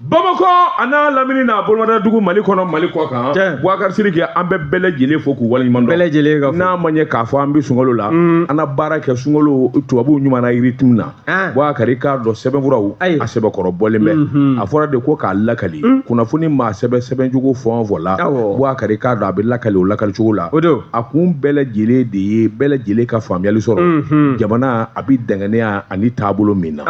Bamakɔ a n'a lamini n'a bolomadadugu, Mali kɔnɔ, Mali kɔ kan, Boubacar Sidiki, an bɛ bɛɛ lajɛlen fo k'u waleɲuman dɔn. Bɛɛ lajɛlen ka fo. N'a ma ɲɛ k'a fɔ an bɛ sunkalo la, an na baara kɛ sunkalo tubabuw ɲuman na rythme na. Boubacar, i k'a dɔn sɛbɛnfuraw a sɛbɛkɔrɔ bɔlen bɛ. A fɔra de ko k'a lakali kunnafoni maa sɛbɛn sɛbɛncogo fɛn o fɛn la, Boubacar, i k'a dɔn a bɛ lakali o lakali cogo la. O don. A kun bɛɛ lajɛlen de ye bɛɛ lajɛlen ka faamuyali sɔrɔ jamana a bɛ danganiya ani taabolo min na.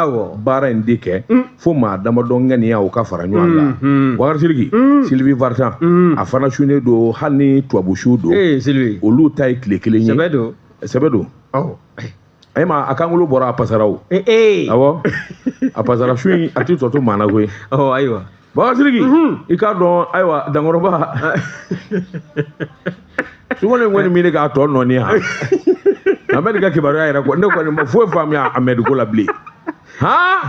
Baara in de kɛ fo maa damadɔ ŋaniya o ka fara ɲɔgɔn kan. Boubacar Sidiki, Sylvie Vartan, a fana sunnen don, hali ni tubabu su don. Ee Sylvie. Olu ta ye tile kelen ye. Sɛbɛ don. Sɛbɛ don. E ma a kankolo bɔra, a pasara o. Ee. Awɔ, a pasara. Su in a tɛ tɔ to maa na koyi. Ɔ ayiwa. Boubacar Sidiki, i k'a dɔn ayiwa dankɔrɔba sunkalo in kɔni min k'a tɔ nɔɔni yan, Ahmed ka kibaruya yɛrɛ kɔ, ne kɔni ma foyi faamuya Ahmed ko la bilen. Han,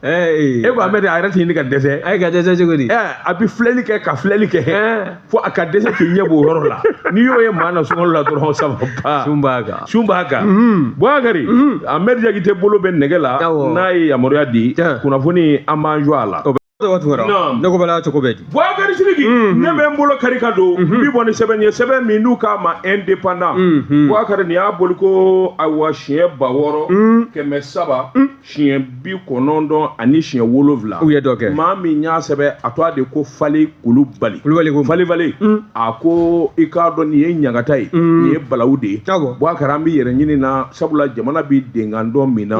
e ko Ahmed a yɛrɛ tɛ ɲini ka dɛsɛ. Ayi, ka dɛsɛ cogo di? Ɛ, a bɛ filɛli kɛ ka filɛli kɛ fo a ka dɛsɛ k'i ɲɛ b'o yɔrɔ la. N'i y'o ye maa na sunkalo la dɔrɔn, ça va pas. Sun b'a kan. Sun b'a kan. Boubacar, Ahmed Jakite bolo bɛ nɛgɛ la. N'a ye yamaruya di, kunnafoni an b'an jɔ a la. Ne ko bala cogo bɛ di? Boubacar Sidiki, ne bɛ n bolo kari ka don n bi bɔ ni sɛbɛn ye, sɛbɛn min n'u k'a ma Indépendant. Boubacar, nin y'a boli ko ayiwa siɲɛ 6300 siɲɛ 97. U ye dɔ kɛ. Maa min y'a sɛbɛn, a tɔgɔ de ko Fali Kulubali. Kulubali ko. Fali Fali a ko i k'a dɔn nin ye ɲangata ye, nin ye balawu de ye. Boubacar, an bɛ yɛrɛ ɲini na, sabula jamana bɛ denkan dɔ min na,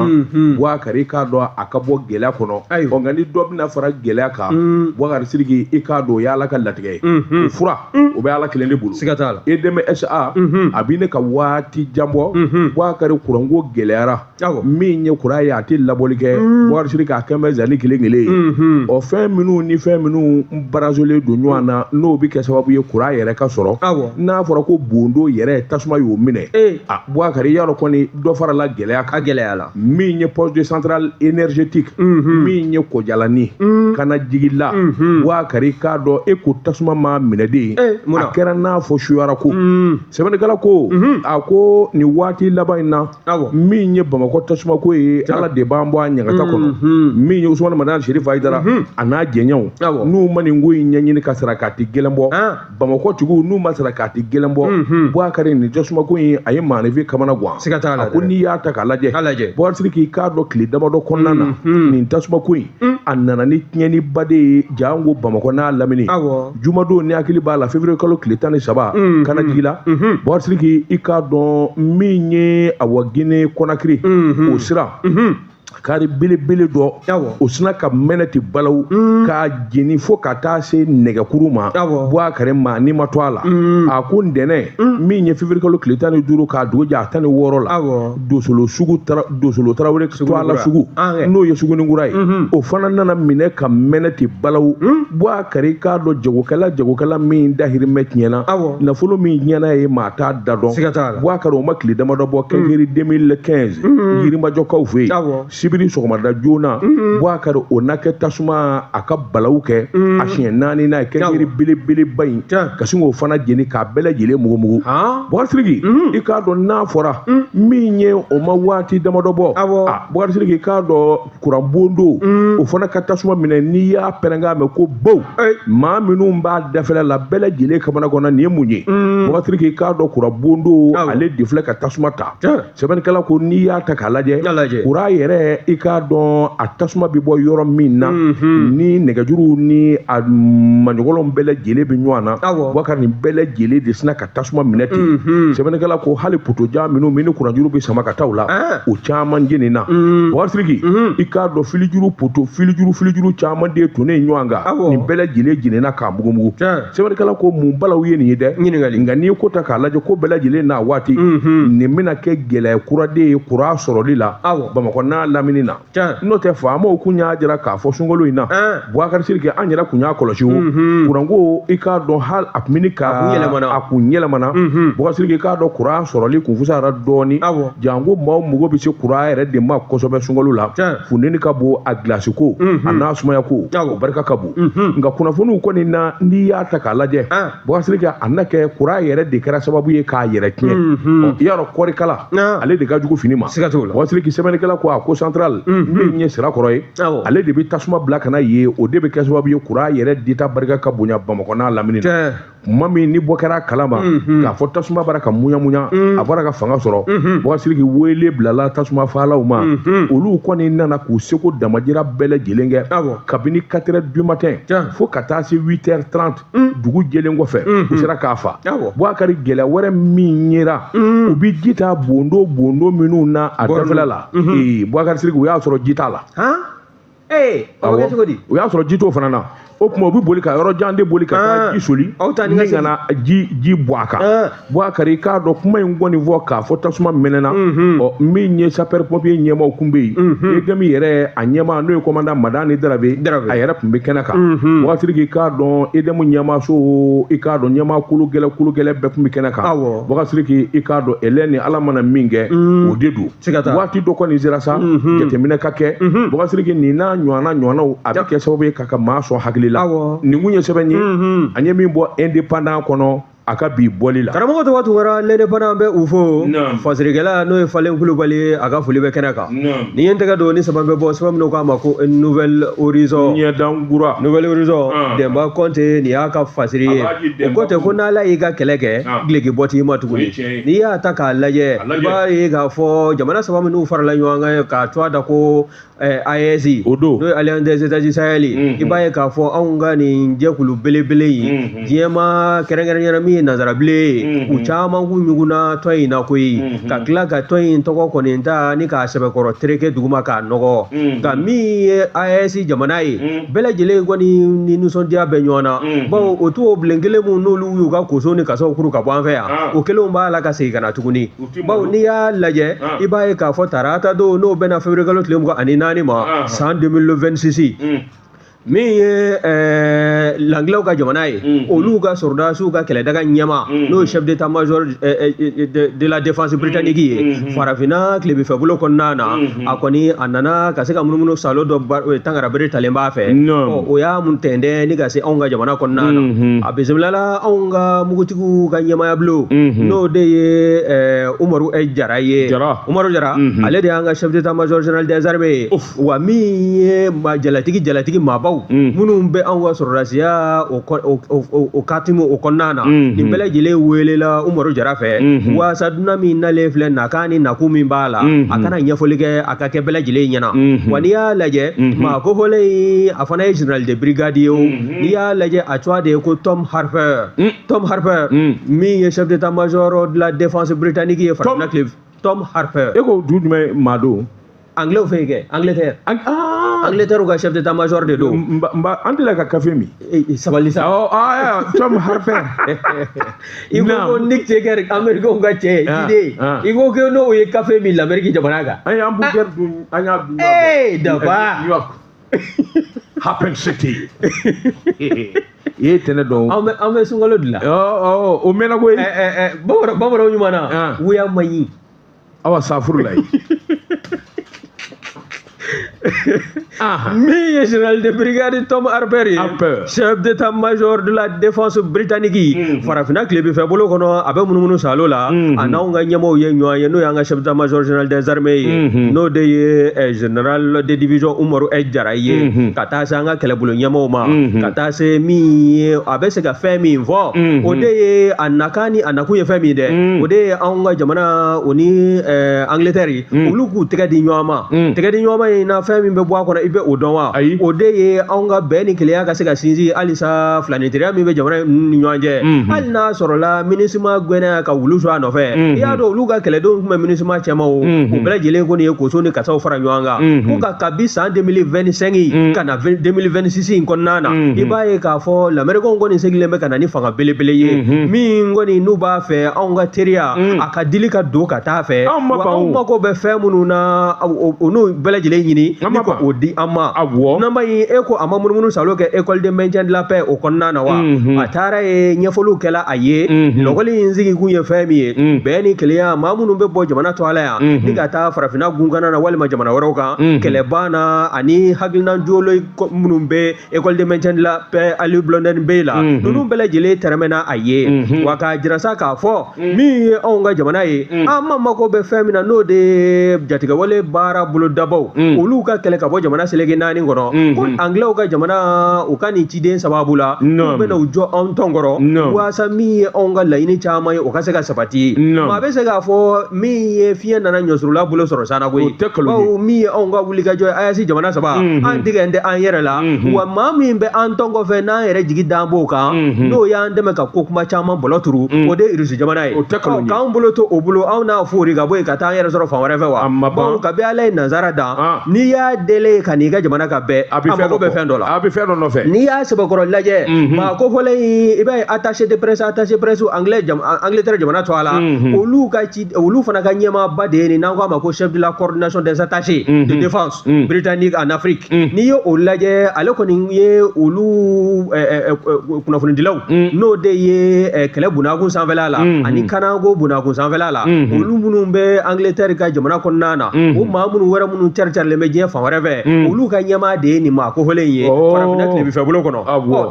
Boubacar, i k'a dɔn a ka bɔ gɛlɛya kɔnɔ. Ɔ nka ni dɔ bɛna fara gɛlɛya kan, Boubacar Sidiki, i k'a dɔn o ye Ala ka latigɛ ye. O fura o bɛ Ala kelen de bolo. Siga t'a la. EDM SA a bɛ ne ka waati jan bɔ. Boubacar, kuranko gɛlɛyara. Min ye kuran ye, a tɛ labɔli kɛ. Boubacar Sidiki, a kɛn bɛ zani kelen kelen ye. Ɔ fɛn minnu ni fɛn minnu barasolen don ɲɔgɔn na, n'o bɛ kɛ sababu ye kuran yɛrɛ ka sɔrɔ, n'a fɔra ko bondo yɛrɛ tasuma y'o minɛ, a Boubacar, i y'a dɔn kɔni dɔ farala gɛlɛya kan. A gɛlɛya la. Min ye poste de centrale énergétique, min ye Kɔjalani ka na jigila, Boubacar, i k'a dɔn e ko tasuma ma minɛ de, a kɛra n'a fɔ suyara ko. Sɛbɛnnikɛla ko, a ko nin waati laban in na, min ye Bamakɔ tasumako ye, Ala de b'an bɔ a ɲagata kɔnɔ. Min ye Usumani Madani Sherif Hayidara a n'a jɛɲɛw, n'u ma nin ko in ɲɛɲini ka sarakati gɛlɛn bɔ, Bamakɔ tigiw n'u ma sarakati gɛlɛn bɔ, Boubacar, nin tasumako in a ye maaninfin kamana gan. Siga t'a la. A ko n'i y'a ta k'a lajɛ, Boubacar Sidiki, i k'a dɔn tile damadɔ kɔnɔna na, nin tasumako in a nana ni tiɲɛniba de ye jango Bamakɔ n'a lamini. Jumadon, ni hakili b'a la, février kalo tile 13, kana jigila, Boubacar Sidiki, i k'a dɔn min ye awa Guinée Conakry o sira kari belebele dɔ, o sina ka mɛnɛ ten balawu k'a jeni fo ka taa se nɛgɛkuru ma. Boubacar, ma n'i ma to a la, a ko ntɛnɛn min ye février kalo tile 15 k'a dugu jɛ a 16 la, Dosolo sugu, Dosolo Tarawele Tɔgɔla sugu, n'o ye Suguninkura ye, o fana nana minɛ ka mɛnɛ ten balawu. Boubacar, i k'a dɔn jagokɛla min dahirimɛ tiɲɛna, nafolo min tiɲɛna ye maa t'a da dɔn. Boubacar, o ma tile damadɔ bɔ, quincaillerie 2015 Yirimajɔkaw fɛ yen, sibiri sɔgɔmada joona, Boubacar, o na kɛ tasuma a ka balawu kɛ a siɲɛ naani n'a ye quincaillerie belebeleba in ka sin k'o fana jeni k'a bɛɛ lajɛlen mugu mugu. Boubacar Sidiki, i k'a dɔn n'a fɔra min ye o ma waati damadɔ bɔ, Boubacar Sidiki, i k'a dɔn kuran bondo o fana ka tasuma minɛ, n'i y'a pɛrɛnkan mɛn ko bow, maa minnu b'a dafɛla la bɛɛ lajɛlen kamana kɔnɔ, nin ye mun ye? Boubacar Sidiki, i k'a dɔn kuran bondo ale de filɛ ka tasuma ta. Sɛbɛnnikɛla ko n'i y'a ta k'a lajɛ, kuran yɛrɛ, i k'a dɔn a tasuma bɛ bɔ yɔrɔ min na, ni nɛgɛjuru ni a maɲɔgɔlɔn bɛɛ lajɛlen bɛ ɲɔgɔn na, Boubacar, nin bɛɛ lajɛlen de sina ka tasuma minɛ ten. Sɛbɛnnikɛla ko hali potojan minnu min ni kuranjuru bɛ sama ka taa u la, o caman jenina. Boubacar Sidiki, i k'a dɔn filijuru poto filijuru caman de tonnen ɲɔgɔn kan, nin bɛɛ lajɛlen jenina k'a mugumugu. Sɛbɛnnikɛla ko mun balawu ye nin ye dɛ? Ɲininkali. Nka n'i ye ko ta k'a lajɛ, ko bɛɛ lajɛlen n'a waati, nin bɛna kɛ gɛlɛya kura de ye kuran sɔrɔli la Bamakɔ n'a lamini na. N'o tɛ, faamaw kun y'a jira k'a fɔ sunkalo in na, Boubacar Sidiki, an yɛrɛ kun y'a kɔlɔsi o kuranko, i k'a dɔn hali a kun bɛ ka a kun yɛlɛmana. Boubacar Sidiki, i k'a dɔn kuran sɔrɔli kun fusayara dɔɔni, janko maaw mago bɛ se kuran yɛrɛ de ma kosɛbɛ sunkalo la. Funteni ka bon, a gilasi ko a n'a sumaya ko o barika ka bon. Nka kunnafoniw kɔni na, n'i y'a ta k'a lajɛ, Boubacar Sidiki, a na kɛ kuran yɛrɛ de kɛra sababu ye k'a yɛrɛ tiɲɛ. I y'a dɔn kɔɔrikala ale de ka jugu fini ma. Siga t'o la. Boubacar Sidiki, sɛbɛnnikɛla ko a ko centrale centrale min ye Sirakɔrɔ ye, ale de bɛ tasuma bila ka na yen, o de bɛ kɛ sababu ye courant yɛrɛ dita barika ka bonya Bamakɔ n'a lamini na. Tuma min ni bɔ kɛra a kalama k'a fɔ tasuma bɔra ka muɲa, a bɔra ka fanga sɔrɔ, Bubakari Sidiki wele bilala tasuma fagalaw ma, olu kɔni nana k'u seko damajira bɛɛ lajɛlen kɛ kabini 4 heures du matin fo ka taa se 8 heures 30 dugu jɛlen kɔfɛ, u sera k'a fa. Bubakari, gɛlɛya wɛrɛ min yera, u bɛ ji ta bondo minnu na a dafɛla la, Bubakari Sidiki, u y'a sɔrɔ ji t'a la. U y'a sɔrɔ ji t'o fana na. O tuma u bɛ boli ka yɔrɔ jan de boli ka taa ji soli ni ka na ji bɔ a kan. Bubakari, k'a dɔn kuma in kɔni fɔ k'a fɔ tasuma mɛnɛna, ɔ min ye sapeur pompier ɲɛmaaw kun bɛ yen, EDM yɛrɛ a ɲɛmaa n'o ye commandant Madani Darabe, a yɛrɛ tun bɛ kɛnɛ kan. Bubakari Sidiki, k'a dɔn EDM ɲɛmaaso, i k'a dɔn ɲɛmaa kolo gɛlɛn bɛɛ tun bɛ kɛnɛ kan. Bubakari Sidiki, i k'a dɔn Hélène, Ala mana min kɛ o de don. Waati dɔ kɔni sera sa, jateminɛ ka kɛ. Bubakari Sidiki, nin n'a ɲɔgɔnnaw a bɛ kɛ sababu ye ka maa sɔn hakili la. Nin kun ye sɛbɛn ye an ye min bɔ Indépendant kɔnɔ a ka bi bɔli la. Karamɔgɔ Togo Tunkara, l'Indépendant bɛ u fo. Fasirikɛla n'o ye Falen Kulubali ye, a ka foli bɛ kɛnɛ kan. Ni ye n tɛgɛ don ni sɛbɛn bɛ bɔ, sɛbɛn min k'a ma ko Nouvel Horizon, ɲɛdankura, Nouvel Horizon, Denba Kɔnte nin y'a ka fasiri ye. O ko tɛ ko n'Ala y'i ka kɛlɛ kɛ, gileki bɔ t'i ma tuguni. N'i y'a ta k'a lajɛ, i b'a ye k'a fɔ jamana saba minnu farala ɲɔgɔn kan k'a tɔgɔ da ko AES, n'o ye Alliance des États du Sahel, i b'a ye k'a fɔ anw ka nin jɛkulu belebele in, diɲɛ ma kɛrɛnkɛrɛnnenya min ye nanzarabilen ye, u caman k'u ɲugunna tɔn in na koyi, ka tila ka tɔn in tɔgɔ kɔni ta ni k'a sɛbɛkɔrɔ tereke duguma k'a nɔgɔ. Nka min ye AES jamana ye, bɛɛ lajɛlen kɔni ni nisɔndiya bɛ ɲɔgɔn na, bawo o tubabu bilen kelen mun n'olu y'u ka koso ni kasaw kuru ka bɔ an fɛ yan, o kelenw b'a la ka segin ka na tuguni. Bawo n'i y'a lajɛ, i b'a ye k'a fɔ tarata don n'o bɛnna février kalo tile 24 ma san 2026, min ye langilɛw ka jamana ye, olu ka sɔrɔdasiw ka kɛlɛdaga ɲɛma n'o ye chef d'état-major de la défense britannique ye, farafinna tilebinfɛbolo kɔnɔna na, a kɔni a nana ka se ka munumunu salo dɔ tangarabere talen b'a fɛ, o y'a mun tɛntɛn ni ka se anw ka jamana kɔnɔna na. A bisimilala anw ka mugutigiw ka ɲɛmaaya bulon, n'o de ye Umaru Jara ye. Umaru Jara, ale de y'an ka chef d'état-major général des armées ye, wa min ye jalatigi maabaw minnu bɛ anw ka sɔrɔdasiya o katimu o kɔnɔna na, nin bɛɛ lajɛlen welela Umaru Jara fɛ, waasa dunan min nalen filɛ nakan ni nakun min b'a la, a kana ɲɛfɔli kɛ a ka kɛ bɛɛ lajɛlen ɲɛna. Wa n'i y'a lajɛ, maa kofɔlen in a fana ye général de brigade ye o. N'i y'a lajɛ, a tɔgɔ de ye ko Tom Harper. Tom Harper min ye chef d'état-major de la défense britannique ye farafinna tile. Tom Harper. E ko du jumɛn maa don? Anglais fɛ yen kɛ, Angleterre. Angleterre ka chef d'état-major de don. An delila ka kafe min. Sabali sa. Tom Harper. I ko ko Nick Taker, Américain ka cɛ jiden. I ko ko n'o ye kafe min l'Amérique jamana kan. An ye hamburger dun, an y'a dun. Ee daba. New York. Happen City. I ye tɛnɛ dɔn. An bɛ sunkalo dilan. O mɛnna koyi. Bamananw ɲuman na. Wuya man ɲi. Awa safuru la ye. Min ye général de brigade Tom Harper ye, chef d'état-major de la défense britannique, farafinna tilebinfɛ bolo kɔnɔ, a bɛ munumunu salo la, a n'anw ka ɲɛmaaw ye ɲɔgɔn ye, n'o y'an ka chef d'état-major général des armées ye, n'o de ye général de division Umaru Jara ye, ka taa se an ka kɛlɛbolo ɲɛmaaw ma, ka taa se min ye a bɛ se ka fɛn min fɔ, o de ye a nakan ni a nakun ye fɛn min dɛ, o de ye anw ka jamana o ni Angleterre, olu k'u tɛgɛ di ɲɔgɔn ma. Tɛgɛ di ɲɔgɔn ma in na, fɛn min bɛ bɔ a kɔnɔ, i bɛ o dɔn wa? O de ye anw ka bɛn ni kelenya ka se ka sinsin halisa filanitiriya min bɛ jamana ni ɲɔgɔn cɛ. Hali n'a sɔrɔla MINUSMA gɛnna ka wulu sɔrɔ a nɔfɛ, i y'a dɔn olu ka kɛlɛdenw tun bɛ MINUSMA cɛma o, o bɛɛ lajɛlen kɔni ye koso ni kasaw fara ɲɔgɔn kan ko ka kabi san 2025 ka na 2026 in kɔnɔna na, i b'a ye k'a fɔ lamɛrikɛnw kɔni seginnen bɛ ka na ni fanga belebele ye min kɔni n'u b'a fɛ anw ka teriya a ka dili ka don ka taa fɛ, wa anw mako bɛ fɛn minnu na o n'u bɛɛ lajɛlen ɲini. ni ka o di an ma. Awɔ. Namba in e ko a ma munumunu salo kɛ école de maintien de la paix o kɔnɔna na wa? A taara ye ɲɛfɔliw kɛla a ye. Lɔgɔli in sigi kun ye fɛn min ye, bɛn ni kelenya, maa minnu bɛ bɔ jamana to ala yan ni ka taa farafinna gunkana na walima jamana wɛrɛw kan, kɛlɛba na ani hakilina jolo minnu bɛ école de maintien de la paix Ali Blondin Bey la, ninnu bɛɛ lajɛlen tɛrɛmɛna a ye. Wa k'a jira sa k'a fɔ min ye anw ka jamana ye, an ma mako bɛ fɛn min na, n'o de ye jatigɛwale baara bolodabaw, olu ka kɛlɛ ka bɔ jamana seleke naani kɔnɔ, ko anglais ka jamana u ka nin ciden sababu la, u bɛna u jɔ anw tɔn kɔrɔ walasa min ye anw ka laɲini caman ye, o ka se ka sabati. Maa bɛ se k'a fɔ min ye fiɲɛ nana ɲɔsurula bolo sɔrɔ sanna koyi, bawo min ye anw ka wulikajɔ ye AES jamana saba, an tigɛ tɛ an yɛrɛ la. Wa maa min bɛ an tɔn kɔfɛ n'an yɛrɛ jigi d'an b'o kan, n'o y'an dɛmɛ ka ko kuma caman bɔlɔ turu, o de ye Irisi jamana ye. K'anw bolo to o bolo, anw n'a foori ka bɔ yen ka taa an yɛrɛ sɔrɔ fan wɛrɛ fɛ wa? Bawo kabi Ala ye nansara dan, n'i y'a deli ka n'i ka jamana ka bɛɛ, a mago bɛ fɛn dɔ la, a bɛ fɛn dɔ nɔfɛ. N'i y'a sɛbɛkɔrɔ lajɛ, maa kofɔlen in, i b'a ye attaché de presse, attaché presse anglais Angleterre jamana to a la, olu ka ci, olu fana ka ɲɛmaaba de ye nin, n'an ko a ma ko chef de la coordination des attachés de défense britannique en Afrique. N'i ye o lajɛ, ale kɔni ye olu kunnafonidilaw, n'o de ye kɛlɛ bunakun sanfɛla la ani kanako bunakun sanfɛla la, olu minnu bɛ Angleterre ka jamana kɔnɔna na, o maa minnu wɛrɛ minnu cari-carilen bɛ diɲɛ fan wɛrɛ fɛ, olu ka ɲɛmaa de ye nin maa kofɔlen ye farafinna tilebinfɛ bolo kɔnɔ.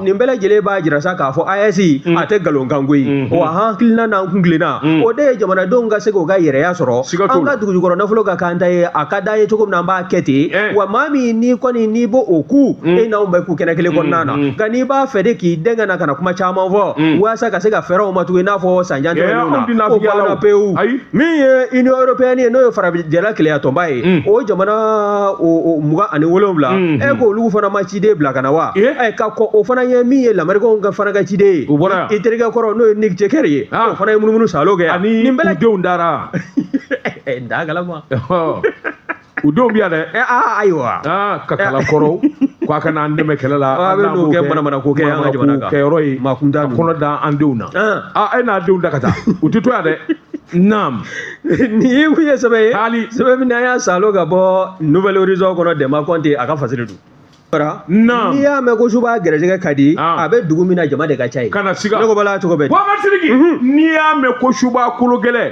Nin bɛɛ lajɛlen b'a jira sa k'a fɔ AES a tɛ nkalon koyi. Wa hakilina n'an kuntilenna, o de ye jamanadenw ka se k'u ka yɛrɛya sɔrɔ, an ka dugujukɔrɔ nafolo ka k'an ta ye, a ka d'an ye cogo min na an b'a kɛ ten. Wa maa min n'i kɔni n'i b'o o ku, e n'anw bɛ ku kɛnɛ kelen kɔnɔna na. Nka n'i b'a fɛ de k'i den ka na ka na kuma caman fɔ walasa ka se ka fɛɛrɛw ma tugun i n'a fɔ sanjan tɛmɛnenw na, o banna pewu. Min ye Union européenne ye, n'o ye farajɛla kelenya tɔnba ye, o jamana o 27, e ko olu fana ma ciden bila ka na wa? Ka kɔn o fana ye min ye lamarikɛnw ka fana ka ciden ye, i terikɛ kɔrɔ n'o ye Nick Checker ye, o fana ye munumunu salo kɛ. Ani u denw dara. Da galama. U denw bɛ yan dɛ. Ayiwa. Ka kala kɔrɔw k'a ka n'an dɛmɛ kɛlɛ la. A bɛ n'o kɛ manamana ko kɛ an ka jamana kan. Kɛyɔrɔ ye. Maa kuntan ninnu. Kɔnɔ da an denw na. A ye n'a denw da ka taa. U tɛ to yan dɛ. Naam. Nin kun ye sɛbɛn ye. Hali sɛbɛn min n'an y'a salo ka bɔ Nouvel Horizon kɔnɔ, Dɛnba Kɔnte a ka fasiri don. Naam. N'i y'a mɛn ko suba gɛrɛsɛgɛ ka di, a bɛ dugu min na jama de ka ca yen. Kana siga. Ne ko bala cogo bɛ di? Bubakari Sidiki, n'i y'a mɛn ko suba kolo gɛlɛn,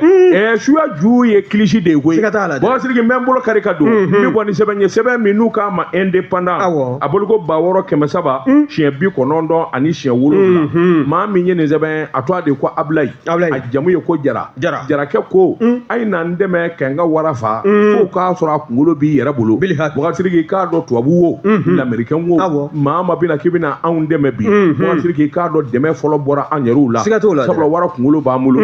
suya ju ye kilisi de ye koyi. Siga t'a la dɛ. Bubakari Sidiki, n bɛ n bolo kari ka don. N bɛ bɔ ni sɛbɛn ye, sɛbɛn min n'u k'a ma indépendant. Awɔ. A bolo ko 6307 7. Maa min ye nin sɛbɛn, a tɔgɔ de ko Abulayi. Abulayi. A jamu ye ko Jara. Jara. Jarakɛ ko, a ye na n dɛmɛ ka n ka wara fa. Fo k'a sɔrɔ a kunkolo b'i yɛrɛ bolo. Bubakari Sidiki, k'a dɔn tubabu wo, l'américain wo, maa ma bɛna k'i bɛna anw dɛmɛ bi. Bubakari Sidiki, k'a dɔn dɛmɛ fɔlɔ bɔra an yɛrɛw la. Siga t'o la dɛ. Sabula wara kunkolo b'an bolo.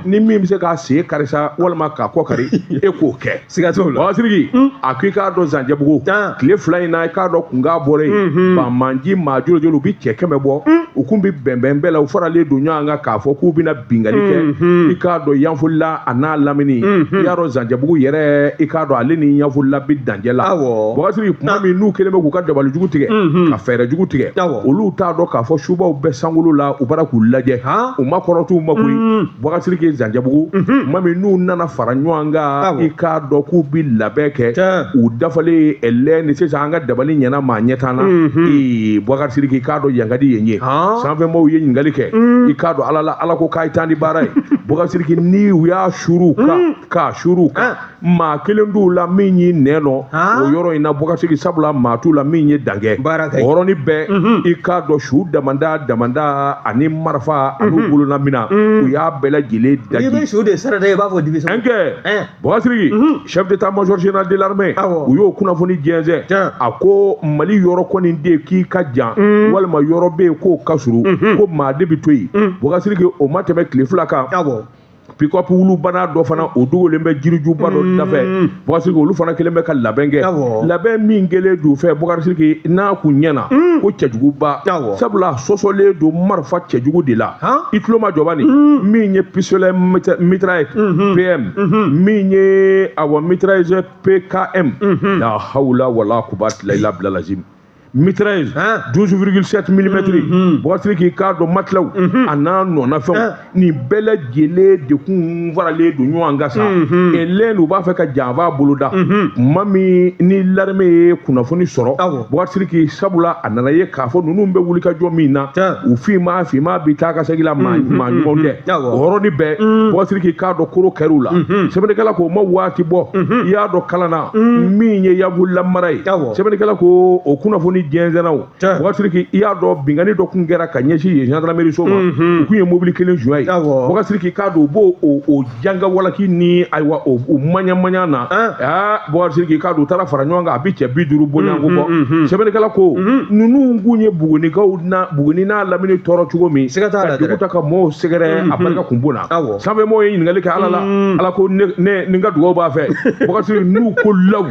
Ni min bɛ se k'a sen kari sa walima k'a kɔ kari, e k'o kɛ. Siga t'o la. Bubakari Sidiki, a ko i k'a dɔn Zanjɛbugu, tile 2 in na, i k'a dɔn kunkan bɔra yen. Banmanji maa joli joli, u bɛ cɛ 100 bɔ. U kun bɛ bɛnbɛn bɛɛ la, u faralen don ɲɔgɔn kan k'a fɔ k'u bɛna binkanni kɛ. I k'a dɔn Yanfolila a n'a lamini. I y'a dɔn Zanjɛbugu yɛrɛ, i k'a dɔn ale ni Yanfolila bɛ danjɛ la. Awɔ. Bubakari Sidiki, kuma min n'u kɛlen bɛ k'u ka dabali jugu tigɛ, ka fɛɛrɛ jugu tigɛ, olu t'a dɔn k'a fɔ subaw bɛ sankolo la, u bara k'u lajɛ, u ma kɔrɔt'u ma koyi. Bubakari Sidiki, Zanjɛbugu, kuma min n'u nana fara ɲɔgɔn kan, i k'a dɔn k'u bɛ labɛn kɛ, u dafalen ɛlɛ ni sisan an ka dabali ɲɛna maa ɲɛ t'an na. Bubakari Sidiki, i k'a dɔn yan ka di yen ye. Sanfɛmaaw ye ɲininkali kɛ, i k'a dɔn Ala la, Ala ko k'a ye taa ni baara ye. Bubakari Sidiki, ni u y'a suru kan, k'a suru kan, maa kelen t'u la min y'i nɛn nɔ o yɔrɔ in na. Bubakari Sidiki, sabula maa t'u la min ye dankɛ. O yɔrɔnin bɛɛ, i k'a dɔn su damanda ani marifa ani bolona mina, u y'a bɛɛ lajɛlen daji. N'i bɛ su de sara dɛ, i b'a fɔ dibi. Ɛnkɛ Bubakari Sidiki, chef d'état-major général de l'armée, u y'o kunnafoni jɛnsɛn. A ko Mali yɔrɔ kɔni de k'i ka jan, walima yɔrɔ bɛ yen k'o ka surun, ko maa de bɛ to yen. Bubakari Sidiki, o ma tɛmɛ tile 2 kan. Pick-up wulubana dɔ fana, o dogolen bɛ jirijuba dɔ dafɛ. Bubakari Sidiki, olu fana kɛlen bɛ ka labɛn kɛ. Labɛn min kɛlen don fɛ, Bubakari Sidiki, n'a kun ɲɛna ko cɛjuguba, sabula sɔsɔlen don marifa cɛjugu de la. I tulo ma jɔba nin, min ye pistolet mitraillette PM, min ye awɔ mitrailleur PKM, la hawla wala quwwata illa billah lazim. Mitrailleuse 12,7 mm. Boubacar Sidiki, k'a dɔn matelas a n'a nɔnafɛnw, nin bɛɛ lajɛlen de kun faralen don ɲɔgɔn kan sa. Elen u b'a fɛ ka janfa boloda tuma min ni l'armée ye kunnafoni sɔrɔ, Boubacar Sidiki, sabula a nana ye k'a fɔ ninnu bɛ wuli ka jɔ min na, u finma finma bi taa ka segin la, maa ɲumanw tɛ. O yɔrɔnin bɛɛ, Boubacar Sidiki, k'a dɔn koro kɛr'u la. Sɛbɛnnikɛla ko o ma waati bɔ, i y'a dɔn kalan na min ye Yanfolila mara ye. Sɛbɛnnikɛla ko o kunnafoni jɛnsɛnna o. Boubacar Sidiki, i y'a dɔn binkanni dɔ kun kɛra ka ɲɛsin yen gendarmerie so ma, u kun ye mobili kelen suɲɛ ye. Boubacar Sidiki, k'a dɔn u b'o o janga walaki ni ayiwa o maɲa maɲa na. Aa, Boubacar Sidiki, k'a dɔn u taara fara ɲɔgɔn kan, a bi cɛ 50 bɔɲɔgɔnko bɔ. Sɛbɛnnikɛla ko ninnu kun ye Bugunikaw na Buguni n'a lamini tɔɔrɔ cogo min, ka dugu ta ka mɔɔw sɛgɛrɛ, a barika kun bon na. Sanfɛmɔgɔw ye ɲininkali kɛ Ala la, Ala ko ne ni n ka dugawu b'a fɛ. Boubacar Sidiki, n'u ko law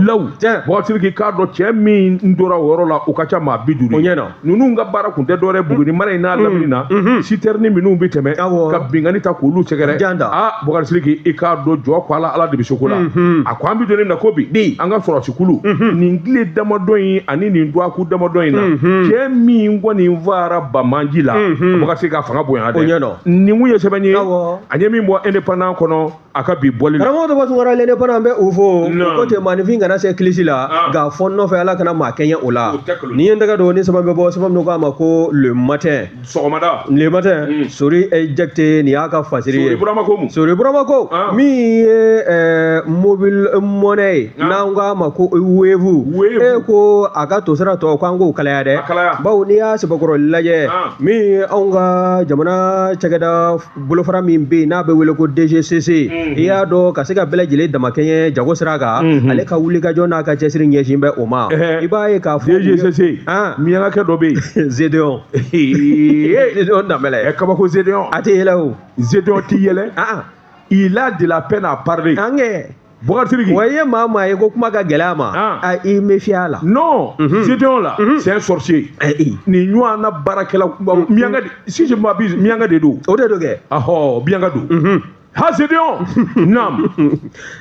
law, Boubacar Sidiki, k'a dɔn cɛ min tora o yɔrɔ la, o ka ca maa 50 ye. Ninnu ka baara kun tɛ dɔwɛrɛ Buguni mara in n'a lamini na, citerne minnu bɛ tɛmɛ ka binkanni ta k'olu sɛgɛrɛ. Aa, Boubacar Sidiki, i k'a dɔn jɔ ko Ala, Ala de bɛ se ko la. A ko an bɛ don min na ko bi, an ka sɔrɔsikulu nin tile damadɔ in ani nin dɔgɔkun damadɔ in na, cɛ min kɔni fara banbaanci la, Boubacar Sidiki, ka fanga bonya dɛ. Nin kun ye sɛbɛn ye a ye min bɔ Indépendant kɔnɔ a ka bi bɔli la. Karamɔgɔ Daba Tunkara, l'Indépendant bɛ u fo o ko ten, maaninfin kana se kilisi la nka fɔ nɔfɛ, Ala kana maa kɛɲɛ o la. Ni ye n tɛgɛ don ni sɛbɛn bɛ bɔ, sɛbɛn min k'a ma ko Le Matin. Sɔgɔmada. Le Matin, Sori Jakite, nin y'a ka fasiri ye. Sori Burama ko mun? Sori Burama ko min ye mobile money ye, n'an k'a ma ko Wave, e ko a ka tosira tɔ k'an k'o kalaya dɛ, bawo n'i y'a sɛbɛkɔrɔ lajɛ, min ye anw ka jamana cakɛda bolofara min bɛ yen n'a bɛ wele ko DGCC, i y'a dɔn ka se ka bɛɛ lajɛlen damakɛɲɛ jago sira kan, ale ka wulikajɔ n'a ka cɛsiri ɲɛsin bɛ o ma. I b'a ye k'a fɔ DGCC, miyankakɛ dɔ bɛ yen. Zédéon. Zédéon Danbɛlɛ. Kabako Zédéon. A tɛ yɛlɛ o. Zédéon tɛ yɛlɛ. Il a de la peine à parler. An kɛ. Boubacar Sidiki. Wa i ye maa maa ye ko kuma ka gɛlɛn a ma, a i méfier a la. Non, Zédéon là, c'est un sorcier. Nin ɲɔgɔnna baarakɛla miyanka, si je m'abuse, miyanka de don. O de don kɛ. Ahɔ, miyanka don. Ha, Zédéon naam.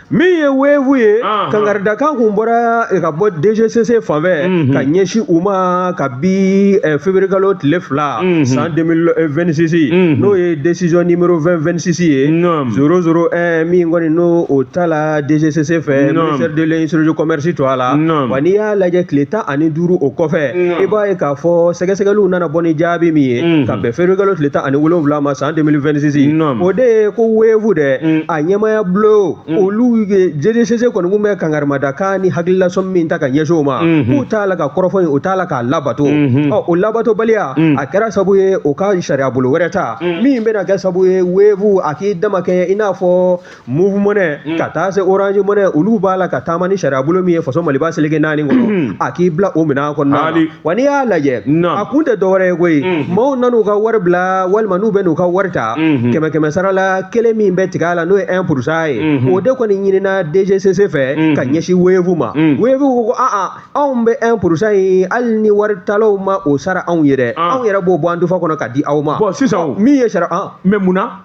Min ye Wave ye, kankaridakan kun bɔra ka bɔ DGCC fan fɛ ka ɲɛsin u ma ka bi février kalo tile 2 san 2026, n'o ye décision numéro 2026 ye 001, min kɔni n'o o ta la DGCC fɛ, ministère de l'Industrie du Commerce to a la. Wa n'i y'a lajɛ, tile 15 o kɔfɛ, i b'a ye k'a fɔ sɛgɛsɛgɛliw nana bɔ ni jaabi min ye ka bɛn février kalo tile 17 ma san 2026, o de ye ko Wave dɛ, a ɲɛmaya bulon olu DGCC kɔni kun bɛ kankarimadakan ni hakililasɔn min ta ka ɲɛsin o ma, k'u t'a la ka kɔrɔfɔ in, o t'a la k'a labato. Ɔ, o labatobaliya a kɛra sababu ye o ka sariya bolo wɛrɛ ta min bɛna kɛ sababu ye Wave a k'i dama kɛ i n'a fɔ Moov Money ka taa se Orange Money, olu b'a la ka taama ni sariya bolo min ye faso Maliba seleke naani kɔnɔ, a k'i bila o minɛn kɔnɔna na. Wa n'i y'a lajɛ, a kun tɛ dɔwɛrɛ ye koyi, maaw nan'u ka wari bila walima n'u bɛ n'u ka wari ta, kɛmɛ kɛmɛ sara la kelen min bɛ tigɛ a la, n'o ye 1% ye, o de kɔni ɲinina DGCC fɛ ka ɲɛsin Wave ma. Wave ko aa, anw bɛ 1% ye, hali ni wari talaw ma o sara anw ye dɛ, anw yɛrɛ b'o bɔ an dufa kɔnɔ ka di aw ma. Bon, sisan min ye sariya. Mais mun na?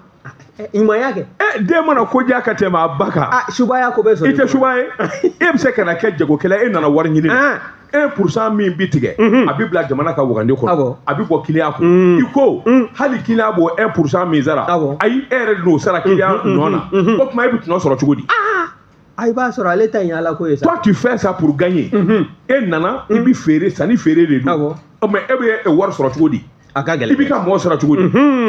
Ɲumanya kɛ. Den mana ko diya ka tɛmɛ a ba kan. A subaya ko bɛ sɔrɔ. I tɛ suba ye, e bɛ se ka na kɛ jagokɛla, e nana wari ɲini na. 1% min bi tigɛ, a bɛ bila jamana ka wagande kɔnɔ, a bɛ bɔ client kun. I ko hali client b'o 1% min sara, ayi, e yɛrɛ de n'o sara client nɔ na, o tuma e bɛ tɔnɔ sɔrɔ cogo di? A i b'a sɔrɔ ale ta in ye Ala ko ye sa. Toi, tu fais ça pour gagner. E nana i bi feere, sanni feere de don. Mais e bɛ wari sɔrɔ cogo di? A ka gɛlɛn. I b'i ka mɔgɔ sara cogo di?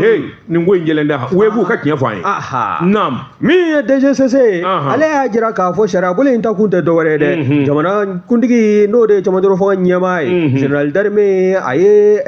Hey, nin ko in jɛlen dɛ, Wave ka tiɲɛ fɔ an ye. Naam. Min ye DGCC ye, ale y'a jira k'a fɔ sariya bolo in ta kun tɛ dɔwɛrɛ ye dɛ, jamana kuntigi n'o de ye cɛmancɛ fanga ɲɛmaa ye, général d'armée, a ye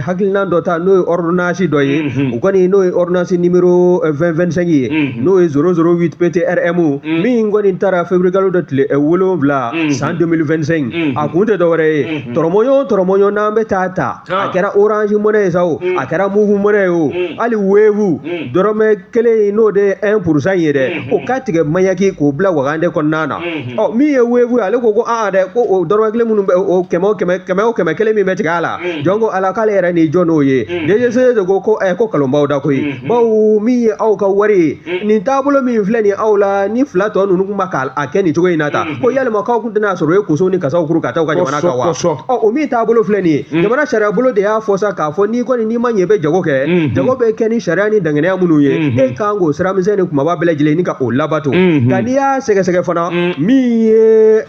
hakilina dɔ ta, n'o ye ordonnance dɔ ye, o kɔni n'o ye ordonnance numéro 2025 ye, n'o ye 008 PTRM, min kɔni taara février kalo de tile 7 san 2025. A kun tɛ dɔwɛrɛ ye, tɔrɔmɔɲɔgɔn tɔrɔmɔɲɔgɔn n'an bɛ taa ta, a kɛra Orange Money ye. sa o a kɛra Moov Money ye o hali Wave dɔrɔmɛ kelen in n'o de ye 1% ye dɛ, o ka tigɛ Maɲaki k'o bila wagande kɔnɔna na. Ɔ, min ye Wave ye, ale ko ko aa dɛ, ko o dɔrɔmɛ kelen minnu bɛ o, kɛmɛ o kɛmɛ, kɛmɛ o kɛmɛ kelen min bɛ tigɛ a la, jɔn ko ala k'ale yɛrɛ n'i jɔ n'o ye. DGCC de ko ko ko kalonbaw da koyi, bawo min ye aw ka wari ye, nin taabolo min filɛ nin aw la, ni fila tɔ ninnu tun b'a k'a kɛ nin cogo in na tan, ko yalima k'aw tun tɛna sɔrɔ o ye koso ni kasaw kuru ka taa u ka jamana kan wa? Ɔ, o min taabolo filɛ nin ye, jamana sariya bolo de y'a fɔ sa k'a fɔ n'i kɔni n'i ma ɲɛ i bɛ jago kɛ, jago bɛ kɛ ni sariya ni danganiya minnu ye, e kan k'o sira misɛn ni kumaba bɛɛ lajɛlen ni ka o labato. Nka n'i y'a sɛgɛsɛgɛ fana, min ye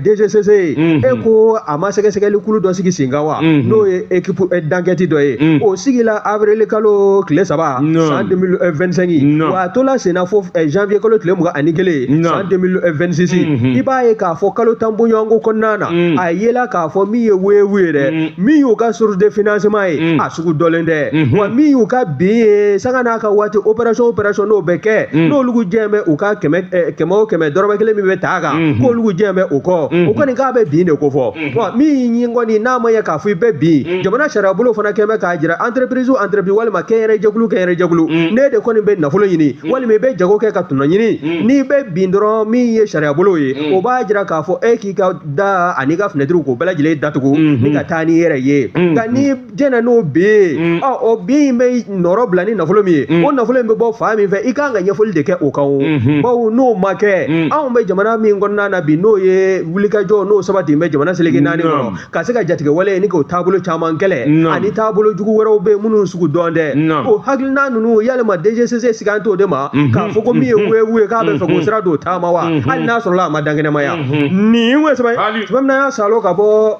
DGCC ye, e ko a ma sɛgɛsɛgɛli kulu dɔ sigi sen kan wa, n'o ye équipe d'enquête dɔ ye, o sigila avril kalo tile 3 san 2025, wa a tola sen na fo janvier kalo tile 21 san 2026. I b'a ye k'a fɔ kalo 10 bɔɲɔgɔnko kɔnɔna na, a yela k'a fɔ min ye Wave ye dɛ, min y'u ka source de financement ye, a sugu dɔlen tɛ, wa min y'u ka bin ye sanga n'a ka waati, opération opération n'o bɛ kɛ, n'olu jɛn bɛ u ka kɛmɛ kɛmɛ o kɛmɛ dɔrɔmɛ kelen min bɛ ta a kan, k'olu jɛn bɛ o kɔ, o kɔni k'a bɛ bin de ko fɔ. Wa min ye kɔni n'a ma ɲɛ k'a fɔ i bɛ bin, jamana sariya bolo fana kɛn bɛ k'a jira entreprise o entreprise walima kɛnyɛrɛ jɛkulu kɛnyɛrɛ jɛkulu, ne de kɔni bɛ nafolo ɲini walima i bɛ jago kɛ ka tɔnɔ ɲini, n'i bɛ bin dɔrɔn, min ye sariya bolo ye, o b'a jira k'a fɔ e k'i ka da ani ka fenêtre k'o bɛɛ lajɛlen datugu ni ka taa n'i yɛrɛ ye. Nka n'i jɛnna n'o bin ye, ɔ, o bin in bɛ nɔrɔ bila ni nafolo min ye, o nafolo in bɛ bɔ fan min fɛ, i kan ka ɲɛfɔli de kɛ o kan o, bawo n'o ma kɛ, anw bɛ jamana min kɔnɔna na bi, n'o ye wulikajɔ n'o sabati bɛ jamana seleke naani kɔnɔ, ka se ka jatigɛ wale ni k'o taabolo caman kɛlɛ, ani taabolo jugu wɛrɛw bɛ yen minnu sugu dɔn tɛ, o hakilina ninnu yalima DGCC sigan t'o de ma k'a fɔ ko min ye Wave ye k'a bɛ fɛ k'o sira don taama wa, hali n'a sɔrɔla a ma dankɛnɛmaya. Nin ye sɛbɛn sɛbɛn min y'a salo ka bɔ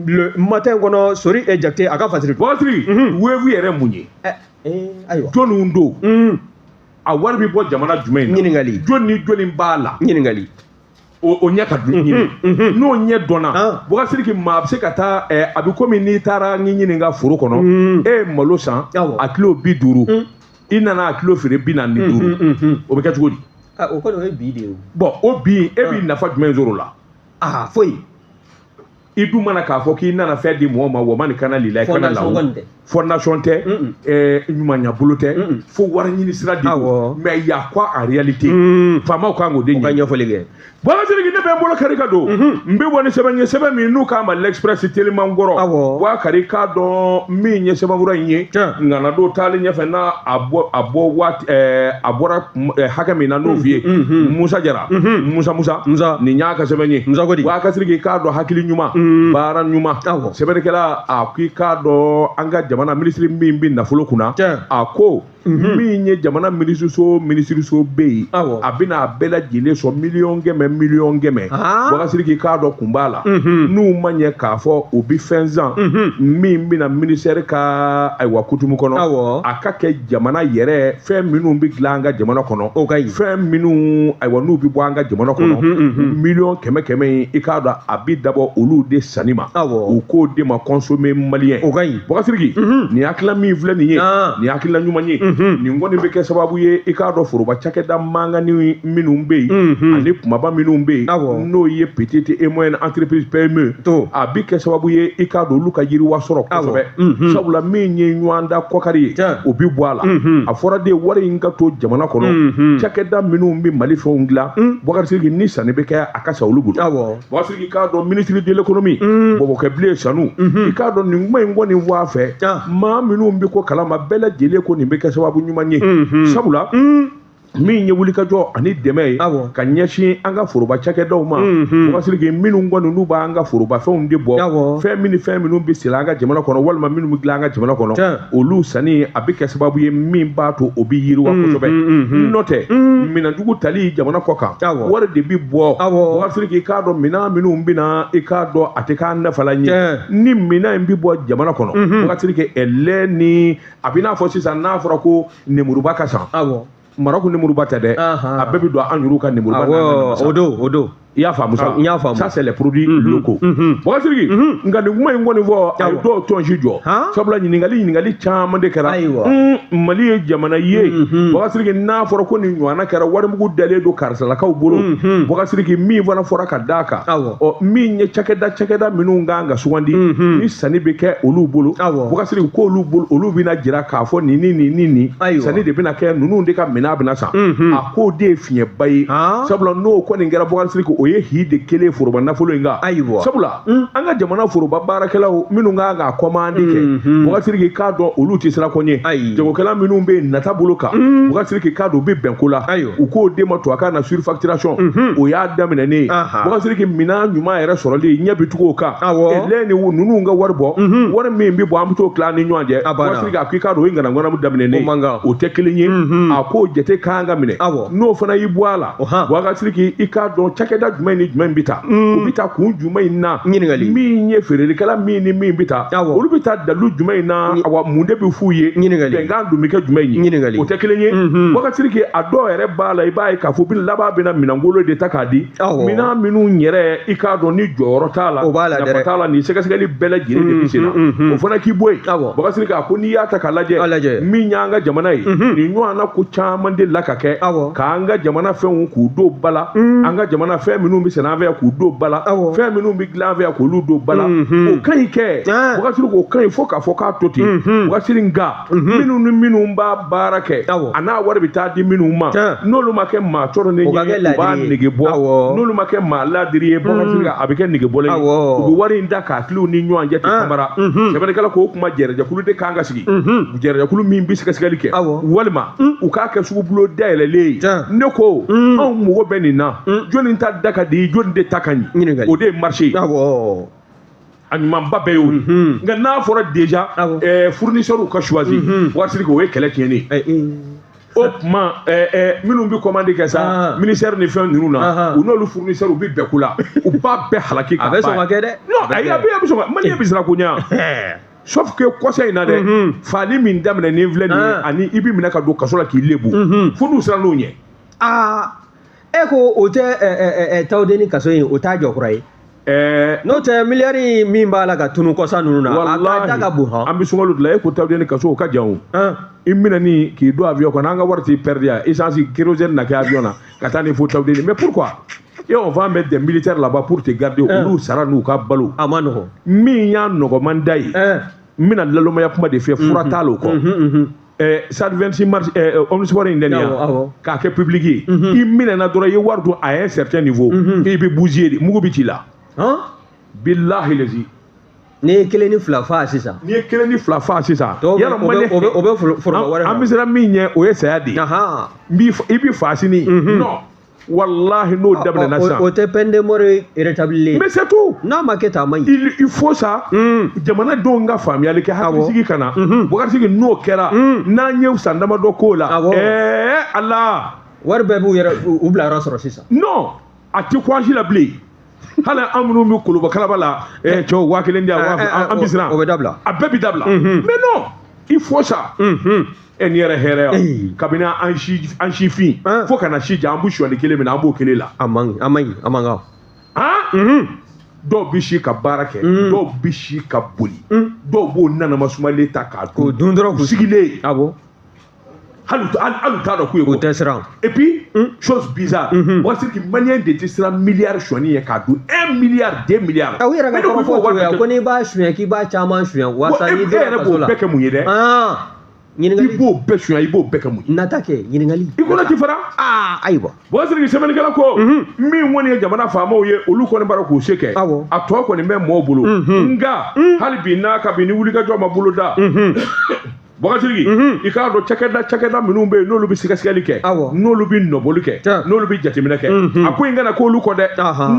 Le Matin kɔnɔ, Sori e Jakite a ka fasiri. Bakari, Wave yɛrɛ mun ye? Ayiwa. Jɔnniw don? A wari bɛ bɔ jamana jumɛn na? Ɲininkali. Jɔn ni jɔnni b'a la? Ɲininkali. O ɲɛ ka dun ɲini, n'o ɲɛ dɔnna, Bubakari Sidiki, maa bɛ se ka taa, a bɛ komi n'i taara n'i ɲininka foro kɔnɔ, e ye malo san a kilo 50, i nana a kilo feere 45, o bɛ kɛ cogo di? O kɔni o ye bi de ye. Bon, o bi e b'i nafa jumɛn sɔrɔ o la? Aa, foyi. I dun mana k'a fɔ k'i nana fɛn di mɔgɔ ma, wa ma nin kana lila i kana la, fondation tɛ, ɲumanya bolo tɛ, fo wari ɲini sira de don. Mais il y a quoi en réalité? Faamaw kan k'o de ɲɛ. U ka ɲɛfɔli kɛ. Bubakari Sidiki, ne bɛ n bolo kari ka don, n bɛ bɔ ni sɛbɛn ye, sɛbɛn min n'u k'a ma L'Express teliman kɔrɔ. Bubakari, k'a dɔn min ye sɛbɛnfura in ye, ŋana don taalen ɲɛfɛ n'a a bɔ a bɔ waati a bɔra hakɛ min na n'o f'i ye. Musa Jara, Musa Musa, nin y'a ka sɛbɛn ye. Musa ko di? Bubakari Sidiki, k'a dɔn hakili ɲuman, baara ɲuman, sɛbɛnnikɛla a k'i k'a dɔn an ka jamana minisiri min bɛ nafolo kunna, a ko min ye jamana minisiriso minisiriso bɛ yen, a bɛna a bɛɛ lajɛlen sɔn miliyɔn kɛmɛ miliyɔn kɛmɛ. Bubakari Sidiki, k'a dɔn kun b'a la, n'u ma ɲɛ k'a fɔ u bɛ fɛn san min bɛna ministère ka ayiwa kutumu kɔnɔ, a ka kɛ jamana yɛrɛ fɛn minnu bɛ dilan an ka jamana kɔnɔ, fɛn minnu ayiwa n'u bɛ bɔ an ka jamana kɔnɔ, miliyɔn kɛmɛ kɛmɛ in, i k'a dɔn a bɛ dabɔ olu de sanni ma, u k'o de ma consommer malien. Bubakari Sidiki, nin hakilina min filɛ nin ye, nin hakilina ɲuman ye, nin kɔni bɛ kɛ sababu ye, i k'a dɔn foroba cakɛda mankanni minnu bɛ yen ani kumaba minnu bɛ yen, n'o ye petite et moyenne entreprise PME, a bɛ kɛ sababu ye, i k'a dɔn olu ka yiriwa sɔrɔ kosɛbɛ, sabula min ye ɲɔgɔn da kɔkari ye, o bɛ bɔ a la. A fɔra de wari in ka to jamana kɔnɔ, cakɛda minnu bɛ Mali fɛnw dilan, Bubakari Sidiki, ni sanni bɛ kɛ a ka sa olu bolo. Bubakari Sidiki, k'a dɔn ministre de l'économie Bɔbɔkɛ Bilen Sanu, i k'a dɔn nin kuma in kɔni fɔ a fɛ, maa minnu bɛ ko kalama bɛɛ lajɛlen ko nin bɛ kɛ sababu ɲuman ye, sabula min ye wulikajɔ ani dɛmɛ ye ka ɲɛsin an ka foroba cakɛdaw ma. Bubakari Sidiki, minnu kɔni n'u b'an ka forobafɛnw de bɔ, fɛn min ni fɛn minnu bɛ siri an ka jamana kɔnɔ walima minnu bɛ dilan an ka jamana kɔnɔ, olu sanni a bɛ kɛ sababu ye min b'a to o bɛ yiriwa kosɛbɛ. N'o tɛ, minɛnjugu tali jamana kɔ kan, wari de bɛ bɔ. Bubakari Sidiki, i k'a dɔn minɛn minnu bɛ na, i k'a dɔn a tɛ k'an nafalan ye ni minɛn in bɛ bɔ jamana kɔnɔ. Bubakari Sidiki, ɛlɛ ni a bɛ n'a fɔ sisan n'a fɔra ko nemuruba ka san, Marɔku nemuruba tɛ dɛ, a bɛɛ bɛ don an yɛrɛw ka nemuruba. O don, o don. I y'a faamu sa? N y'a faamu. Ça, c'est les produits locaux. Boubacar Sidiki, nka nin kuma in kɔni fɔ, a ye dɔw tɔnsi jɔ, sabula ɲininkali caman de kɛra. Mali ye jamana ye, Boubacar Sidiki, n'a fɔra ko nin ɲɔgɔnna kɛra, warimugu dalen don karisalakaw bolo. Boubacar Sidiki, min fana fɔra ka d'a kan, ɔ min ye cakɛda minnu kan ka sugandi ni sanni bɛ kɛ olu bolo, Boubacar Sidiki, k'olu bolo, olu bɛna jira k'a fɔ nin ni nin ni nin sanni de bɛna kɛ, ninnu de ka minɛn bɛna san. A k'o de ye fiɲɛba ye, sabula n'o kɔni kɛra, Boubacar Sidiki, o ye hi de kelen foroba nafolo in kan. Sabula an ka jamana foroba baarakɛlaw minnu kan ka commande kɛ, Boubacar Sidiki, k'a dɔn olu tɛ siran ko ɲɛ. Jagokɛla minnu bɛ yen nata bolo kan, Boubacar Sidiki, k'a dɔn u bɛ bɛn ko la, u k'o den ma tubabukan na surfacturation, o y'a daminɛ ne ye. Boubacar Sidiki, minɛn ɲuman yɛrɛ sɔrɔli ɲɛ bɛ tugu o kan. Lɛ ni ninnu ka wari bɔ, wari min bɛ bɔ, an bɛ t'o tila an ni ɲɔgɔn cɛ. Boubacar Sidiki, a ko i k'a dɔn o ye ŋanaŋanamu daminɛ ne ye, o tɛ kelen ye. A k'o jate kan ka minɛ, n'o fana y'i bɔ a la, Boubacar Sidiki, i k'a dɔn cakɛda jumɛn ni jumɛn bɛ taa, u bɛ taa kun jumɛn in na, min ye feerelikɛla min ni min bɛ taa, olu bɛ taa dalu jumɛn in na, awa mun de bɛ f'u ye, bɛnkan dun bɛ kɛ jumɛn ye, o tɛ kelen ye. Boubacar Sidiki, a dɔw yɛrɛ b'a la, i b'a ye k'a fɔ laban bɛna minɛnkolon de ta k'a di, minɛn minnu yɛrɛ i k'a dɔn ni jɔyɔrɔ t'a la, nafa t'a la, nin sɛgɛsɛgɛli bɛɛ lajɛlen de bɛ sen na, o fana k'i bɔ yen. Boubacar Sidiki, a ko n'i y'a ta k'a lajɛ, min y'an ka jamana ye, nin ɲɔgɔnna ko caman de la ka kɛ k'an ka jamana fɛnw k'u don ba la, an ka jamana fɛn minnu bɛ sɛnɛ an fɛ yan k'u don ba la, fɛn minnu bɛ dilan an fɛ yan k'olu don ba la, o ka ɲi kɛ. Boubacar Sidiki, o ka ɲi fo k'a fɔ k'a to ten. Boubacar Sidiki, nka minnu ni minnu b'a baara kɛ, a n'a wari bɛ taa di minnu ma, n'olu ma kɛ maa cɔrɔnen ye, u b'a nege bɔ, n'olu ma kɛ maa ladiri ye, Boubacar Sidiki, a bɛ kɛ nege bɔlen ye. U bɛ wari in da k'a tiliw ni ɲɔgɔn cɛ ten kamara. Sɛbɛnnikɛla k'o kuma, jɛrɛjɛkulu de kan ka sigi, jɛrɛjɛkulu min bɛ sɛgɛsɛgɛli kɛ, walima u k'a kɛ sugubulon dayɛlɛlen ye. Ne ko anw mago bɛ nin na, jɔnni ta da ka di, jɔnni de ta ka ɲi, o de ye marché ye. A ɲumanba bɛɛ y'o ye. Nka n'a fɔra déjà fournisseur ka choisi, Boubacar Sidiki, o ye kɛlɛ tiɲɛnen ye. O tuma minnu bɛ commande kɛ sa, ministère ni fɛn ninnu na, u n'olu fournisseur u bɛ bɛn ko la, u b'a bɛɛ halaki k'a ban. A bɛ sɔn ka kɛ dɛ. Non, ayi, a bɛ sɔn ka, maliyɛn bɛ siran ko ɲɛ. Sauf que kɔsa in na dɛ, faali min daminɛ nin filɛ nin ye, ani i bɛ minɛ ka don kaso la k'i lebu, fo n'u siran n'o ɲɛ. E ko o tɛ Tawudeni kaso in, o t'a jɔ kura ye. N'o tɛ miliyari min b'a la ka tunu kɔsa ninnu na, a ka da ka bon han. An bɛ sunkalo de la, e ko Tawudeni kaso, o ka jan o. I minɛ ni k'i don avion kɔnɔ, an ka wari t'i perdre yan, essence kérosène na kɛ avion na ka taa ni fo Tawudeni. Mais pourquoi? Et on va mettre des militaires là-bas pour te garder, olu sara n'u ka balo. A ma nɔgɔn. Min y'a nɔgɔman da ye, n bɛna lalomaya kuma de fɛ, fura t'a la o kɔ. Stade 26 mars, omnisport in dɛ nin ya, k'a kɛ public ye, i minɛna dɔrɔn, i ye wari dun à un certain niveau, i bɛ bousiller de, mugu bɛ t'i la. Bilahi lezi. N'i ye kelen ni fila fa sisan. N'i ye kelen ni fila fa sisan. Yala o bɛ foroba wari. An bɛ siran min ɲɛ, o ye saya de ye. I bɛ fa sini. Non. Wallahi n'o daminɛna sisan. O tɛ peine de mort rétablie. Mais c'est tout. N'a ma kɛ tan, a man ɲi. Il faut ça. Jamanadenw ka faamuyali kɛ, hakilisigi ka na. Boubacar Sidiki, n'o kɛra, n'an ye san damadɔ k'o la. Ala. Wari bɛɛ b'u yɛrɛ u bila yɔrɔ sɔrɔ sisan. Non, a tɛ kun an si la bilen. Hali an minnu bɛ koloba kalaba la, cɛw 1000 di yan, an bɛ siran. O bɛ dabila. A bɛɛ bɛ dabila. Mais non, il faut ça. Nin yɛrɛ hɛrɛ ya, kabini an si fin fo ka na si jan, an bɛ sonyali kelen min na, an b'o kelen la. A man ɲi, a man ɲi, a man kan. Dɔw bɛ si ka baara kɛ, dɔw bɛ si ka boli, dɔw b'o nanama sumalen ta k'a dun dɔrɔn k'u sigilen. Awɔ. Hali u t'a dɔn k'u ye ko. U tɛ siran. Et puis, chose bizarre, Boubacar Sidiki, maliyɛn de tɛ siran miliyari sonyani ye k'a dun, 1 milliard, 2 milliards. U yɛrɛ ka kɔrɔfɔ t'o ye, ko n'i b'a suɲɛ, k'i b'a caman suɲɛ walasa n'i donna kaso la. E yɛrɛ b'o bɛɛ kɛ mun ye dɛ? Ɲininkali. I b'o bɛɛ suɲɛ, i b'o bɛɛ kɛ mun ye? Nata kɛ ɲininkali. I kɔnɔ ti fara. Ayiwa. Boubacar Sidiki, sɛbɛnnikɛla ko, min kɔni ye jamana faamaw ye, olu kɔni b'a dɔn k'u se kɛ. A tɔ kɔni bɛ mɔɔw bolo. Nka hali bi n'a ka bi ni wulikajɔ ma bolo da. Boubacar Sidiki, i k'a dɔn cakɛda minnu bɛ yen, n'olu bɛ sɛgɛsɛgɛli kɛ, n'olu bɛ nɔbɔli kɛ, n'olu bɛ jateminɛ kɛ, a ko in kana k'olu kɔ dɛ.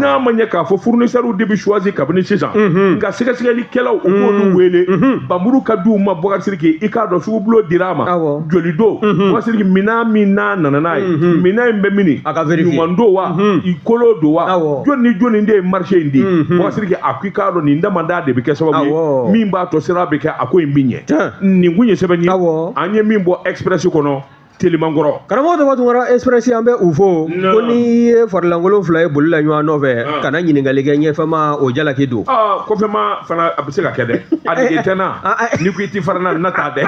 N'a ma ɲɛ k'a fɔ fournisseurs de bɛ choisi kabini sisan, nka sɛgɛsɛgɛlikɛlaw u b'olu wele, bamuru ka d'u ma. Boubacar Sidiki, i k'a dɔn sugubulon dira a ma, joli don. Boubacar Sidiki, minɛn min n'a nana n'a ye, minɛn in bɛ mini, ɲuman don wa, i kolo don wa, jɔnni ni jɔnni de ye marché in di. Boubacar Sidiki, a ko i k'a dɔn nin damada de bɛ kɛ sababu ye min b'a to sira bɛ kɛ, a ko in bɛ ɲɛ. Nin kun ye sɛbɛn ye, an ye min bɔ Express kɔnɔ. Telimankɔrɔ. Karamɔgɔ Daba Tunkara, Express, an bɛ u fo. Ko n'i ye farilankolon fila ye boli la ɲɔgɔn nɔfɛ, kana ɲininkali kɛ ɲɛfɛma, o jalaki don. Aa, kɔfɛma fana a bɛ se ka kɛ dɛ. A nege tɛ n na. N'i ko i ti fara n na, n na taa dɛ.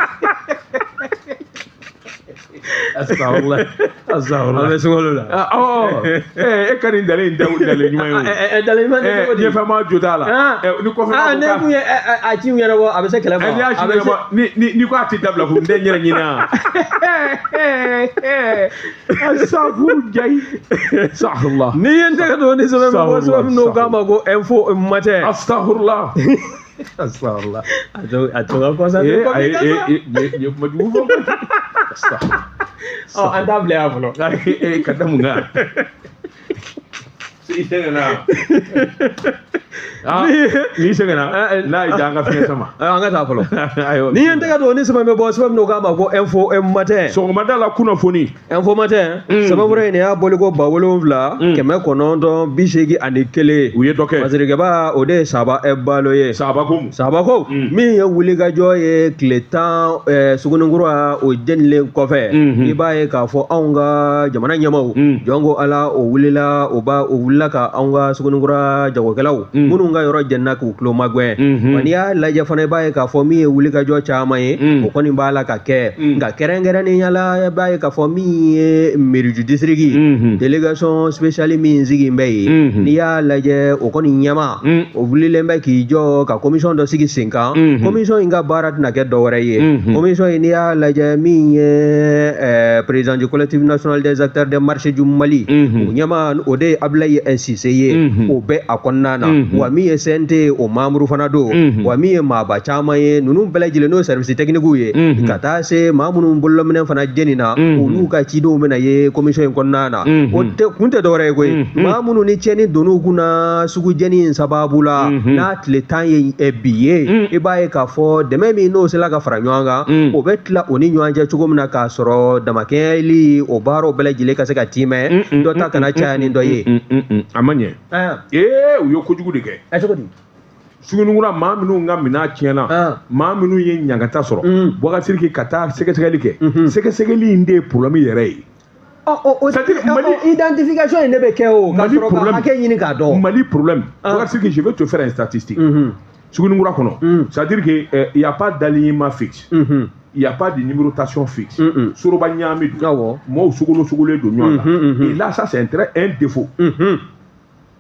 Astagfirullah. Astagfirullah. An bɛ sunkalo la. Ɔ, e ka nin dalen in tɛ dalen ɲuman ye o. Dalen ɲuman tɛ cogo di? Ɲɛfɛma jo t'a la. Ni kɔfɛma ko ne kun ye a ci ɲɛnabɔ, a bɛ se kɛlɛ ma. N'i y'a ci ɲɛnabɔ, ni ko a ti dabila kun, n tɛ n yɛrɛ ɲini wa. Astagfirullah jayi. Astagfirullah. N'i ye n tɛgɛ don ni sɛbɛn min bɔ, sɛbɛn min n'o k'a ma ko Info Matin. Astagfirullah. Astagfirullah. A to ka concentré. Ayi, ye kuma jugu fɔ. Ɔ, an t'a bila yan fɔlɔ. Ka da mun kan? I sɛgɛnna. N'i sɛgɛnna, n'a y'i diya, an ka fiɲɛ sama. An ka taa fɔlɔ. N'i ye n tɛgɛ don ni sɛbɛn bɛ bɔ, sɛbɛn min n'o k'a ma ko Info Matin. Sɔgɔmada la kunnafoni. Info Matin. Sɛbɛnfura in nin y'a bɔli ko 7981. U ye dɔ kɛ. Masirikɛba, o de ye Saba Balo ye. Saba ko mun? Saba ko min ye wulikajɔ ye tile 10 Suguninkura o jenilen kɔfɛ. I b'a ye k'a fɔ anw ka jamana ɲɛmaaw, jɔn ko Ala, o wulila, o ba o wulila ka anw ka Suguninkura jagokɛlaw minnu ka yɔrɔ jɛnna k'u tulo magɛn. Wa n'i y'a lajɛ fana, i b'a ye k'a fɔ min ye wulikajɔ caman ye, o kɔni b'a la ka kɛ. Nka kɛrɛnkɛrɛnnenya la, i b'a ye k'a fɔ min ye Miriju district, délégation spéciale min sigi bɛ yen, n'i y'a lajɛ, o kɔni ɲɛma o wulilen bɛ k'i jɔ ka commission dɔ sigi sen kan. Commission in ka baara tɛna kɛ dɔwɛrɛ ye. Commission in, n'i y'a lajɛ, min ye président du Collectif national des acteurs des marchés du Mali, o ɲɛma, o de ye Abdoulaye Cissé ye, o bɛ a kɔnɔna na. Wa min ye CNT o membre fana don. Wa min ye maaba caman ye, ninnu bɛɛ lajɛlen, n'o ye service technique ye, ka taa se maa minnu bololaminɛ fana jeni na, olu ka cidenw bɛna ye commission in kɔnɔna na. O tɛ kun tɛ dɔwɛrɛ ye koyi, maa minnu ni tiɲɛni donn'u kunna sugu jeni in sababu la, n'a tile 10 ye bi ye, i b'a ye k'a fɔ dɛmɛ min n'o sera ka fara ɲɔgɔn kan, o bɛ tila o ni ɲɔgɔn cɛ cogo min na, k'a sɔrɔ damakɛɲɛli o baaraw bɛɛ lajɛlen ka se ka timɛ, dɔ ta kana caya ni dɔ ye. A ma ɲɛ. Ee, u ye kojugu de kɛ. Cogo di? Suguninkura maa minnu ka minɛn tiɲɛna, maa minnu ye ɲangata sɔrɔ, Boubacar Sidiki, ka taa sɛgɛsɛgɛli kɛ, sɛgɛsɛgɛli in de ye problème yɛrɛ ye. C'est-à-dire Mali identification in de bɛ kɛ o ka sɔrɔ ka hakɛ ɲini k'a dɔn. Mali problème, Boubacar Sidiki, je vais te faire une statistique. Suguninkura kɔnɔ, c'est-à-dire que il y a pas d'alignement fixe. Il n'y a pas de numérotation fixe. Soroba ɲaami don. Mɔgɔw sogolo sogolen don ɲɔgɔn kan. Et là, ça c'est un défaut.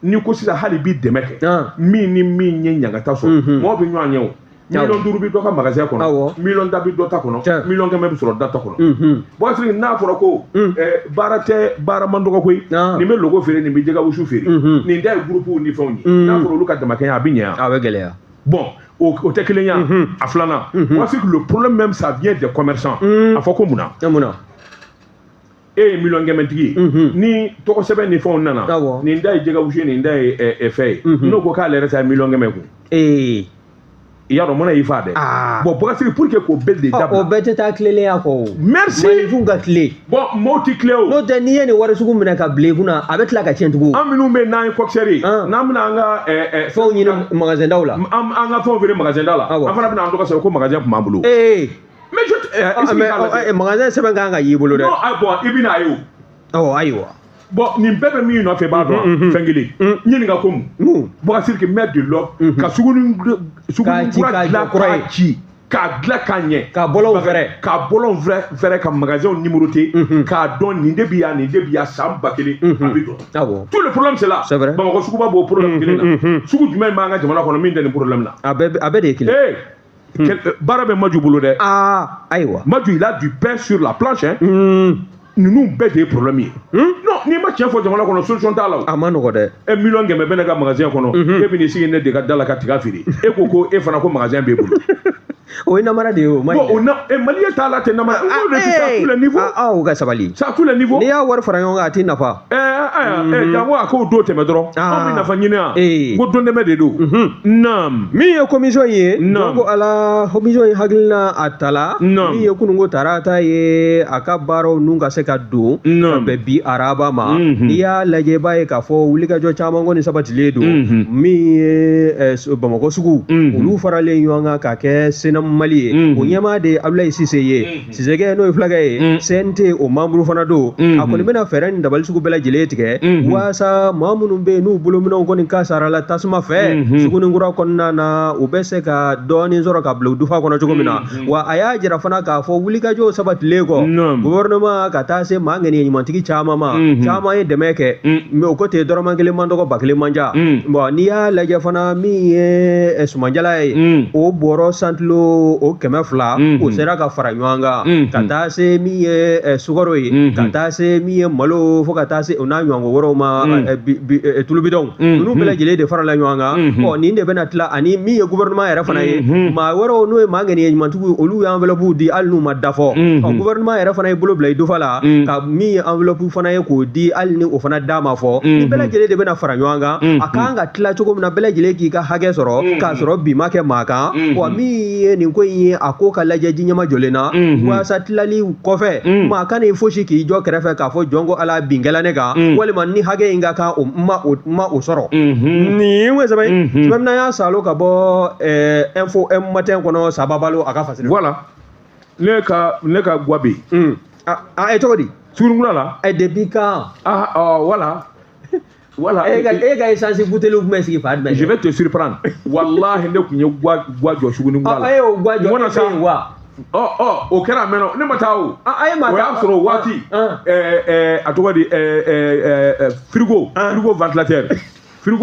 N'i ko sisan hali bi dɛmɛ kɛ, min ni min ye ɲangata sɔrɔ, mɔgɔw bɛ ɲɔgɔn ɲɛ o. 5 millions bɛ dɔ ka magasin kɔnɔ, 10 millions bɛ dɔ ta kɔnɔ, 100 million bɛ sɔrɔ da ta kɔnɔ. Boubacar Sidiki, n'a fɔra ko baara tɛ, baara man dɔgɔ koyi, nin bɛ logo feere, nin bɛ jɛgɛ wusu feere, nin da ye groupe ni fɛnw ye, n'a fɔra olu ka damakɛɲɛ, a bɛ ɲɛ. A bɛ gɛlɛya. Bon, o tɛ kelen ye. A filanan, Boubacar Sidiki, le problème même, ça vient des commerçants. A fɔ ko mun na? Mun na? E ye 100 million tigi ye, ni tɔgɔ sɛbɛn ni fɛnw nana, nin da ye jɛgɛ wusu ye, nin da ye fɛn ye, n'o ko k'ale yɛrɛ ta ye 100 million kun, i y'a dɔn mana y'i fa dɛ. Bon, Boubacar Sidiki, pour que k'o bɛɛ de dabila, o bɛɛ tɛ taa tilelenya kɔ o. Merci. Maninfinw ka tile. Bon, maaw ti tile o. N'o tɛ, n'i ye nin wari sugu minɛ ka bila i kunna, a bɛ tila ka tiɲɛ tugun. An minnu bɛ n'an ye coxeur ye, n'an bɛna an ka fɛnw ɲini magasin daw la, an ka fɛnw feere magasin da la, an fana bɛna an tɔgɔ sɛbɛn ko magasin tun b'an bolo. Mais je mais magasin sɛbɛn kan ka y'i bolo dɛ. Non, bon, i bɛna ye o. Ɔ, ayiwa. Bon, nin bɛɛ bɛ min nɔfɛ, i b'a dɔn fɛn kelen ɲininka ko mun? Boubacar Sidiki, mettre de l'ordre, ka suguni kura dilan k'a ci, k'a dilan k'a ɲɛ, ka bɔlɔnw fɛrɛ, ka bɔlɔnw fɛrɛ, ka magasinw numéroter, k'a dɔn nin de bɛ yan, nin de bɛ yan, san 1000, a bɛ dɔn. Tout le problème, c'est là. C'est vrai. Bamakɔ suguba b'o problème kelen na. Sugu jumɛn b'an ka jamana kɔnɔ min tɛ nin problème la? A bɛɛ de ye kelen. Baara bɛ Maju bolo dɛ. Aa, ayiwa. Maju, il a du pain sur la planche, hein. Ninnu bɛɛ de ye problème ye. Non, n'i ma tiɲɛ fɔ jamana kɔnɔ, solution t'a la o. A ma nɔgɔ dɛ. E 100 million bɛ ne ka magasin kɔnɔ, e bɛ n'i sigi ne de ka da la ka tiga feere, e ko ko e fana ko magasin b'e bolo. O ye namara de ye o. Bon, o na Malien t'a la ten namara. N ko de c'est à tous les niveaux. Ah, o ka sabali. C'est à tous les niveaux. N'i y'a wari fara ɲɔgɔn kan, a t'i nafa. Ayiwa, jango a k'o don tɛmɛ dɔrɔn. Anw bɛ nafa ɲini yan. Ko don dɛmɛ de don. Naam. Min ye commission ye. Naam. Ko Ala, commission in hakilina a ta la. Naam. Min ye kununko tarata ye, a ka baaraw nun ka se ka don. Naam. Ka bɛn bi araba ma. N'i y'a lajɛ, i b'a ye k'a fɔ wulikajɔ caman kɔni sabatilen don. Min ye Bamakɔ sugu, olu faralen ɲɔgɔn kan ka kɛ Senam Mali ye, o ɲɛmaa de ye Abdoulaye Cissé ye. Sissekɛ, n'o ye fulakɛ ye, CNT o membre fana don. A kɔni bɛna fɛɛrɛ ni dabali sugu bɛɛ lajɛlen tigɛ waasa maa minnu bɛ yen n'u bolominɛnw kɔni kasarala tasuma fɛ Suguninkura kɔnɔna na, u bɛ se ka dɔɔnin sɔrɔ ka bila u dufa kɔnɔ cogo min na. Wa a y'a jira fana k'a fɔ wulikajɔw sabatilen kɔ gouvernement ka taa se maa ŋaniya ɲumantigi caman ma, caman ye dɛmɛ kɛ, mais o ko ten, dɔrɔmɛ kelen man dɔgɔ, ba kelen man ca. Bon, n'i y'a lajɛ fana, min ye sumanjala ye, o bɔrɔ santilo o 200, o sera ka fara ɲɔgɔn kan, ka taa se min ye sukaro ye, ka taa se min ye malo, fo ka taa se o n'a ɲɔgɔn wɛrɛw ma, tulubidɔnw, ninnu bɛɛ lajɛlen de farala ɲɔgɔn kan. Ɔ, nin de bɛna tila ani min ye gouvernement yɛrɛ fana ye, maa wɛrɛw n'o ye maa ŋaniya ɲumantigiw, olu ye enveloppe di hali n'u ma da fɔ. Ɔ, gouvernement yɛrɛ fana ye bolo bila i dufa la ka min ye enveloppe fana ye k'o di hali ni o fana da ma fɔ. Ni bɛɛ lajɛlen de bɛna fara ɲɔgɔn kan, a kan ka tila cogo min na, bɛɛ lajɛlen k'i ka hakɛ sɔrɔ k'a sɔrɔ bi ma kɛ maa kan. Wa min ye nin ko in ye, a ko ka lajɛ ji ɲɛma jɔlen na, waasa tilali kɔfɛ maa kana i fosi k'i jɔ kɛrɛfɛ k'a fɔ jɔn ko Ala bin kɛla ne kan, walima ni hakɛ in ka kan o ma o ma o sɔrɔ. Nin ye sɛbɛn sɛbɛn min y'a salo ka bɔ Info M Matin kɔnɔ, Sababalo a ka fasiri. Voilà, ne ka gwa bɛ yen. A ye cogo di? Suguninkura la. Ɛ, depuis quand? Ah, voilà. Voilà. E ka essence bouteille tun bɛ sigi fan jumɛn? Je vais te surprendre. Wallahi, ne tun ye gwa jɔ Suguninkura la. A ye o gwa jɔ e fɛ yen wa? Ɔ ɔ, o kɛra a mɛnna, ne ma taa o. A ye maa O y'a sɔrɔ o waati, ɛɛ a tɔgɔ di, ɛɛ frigo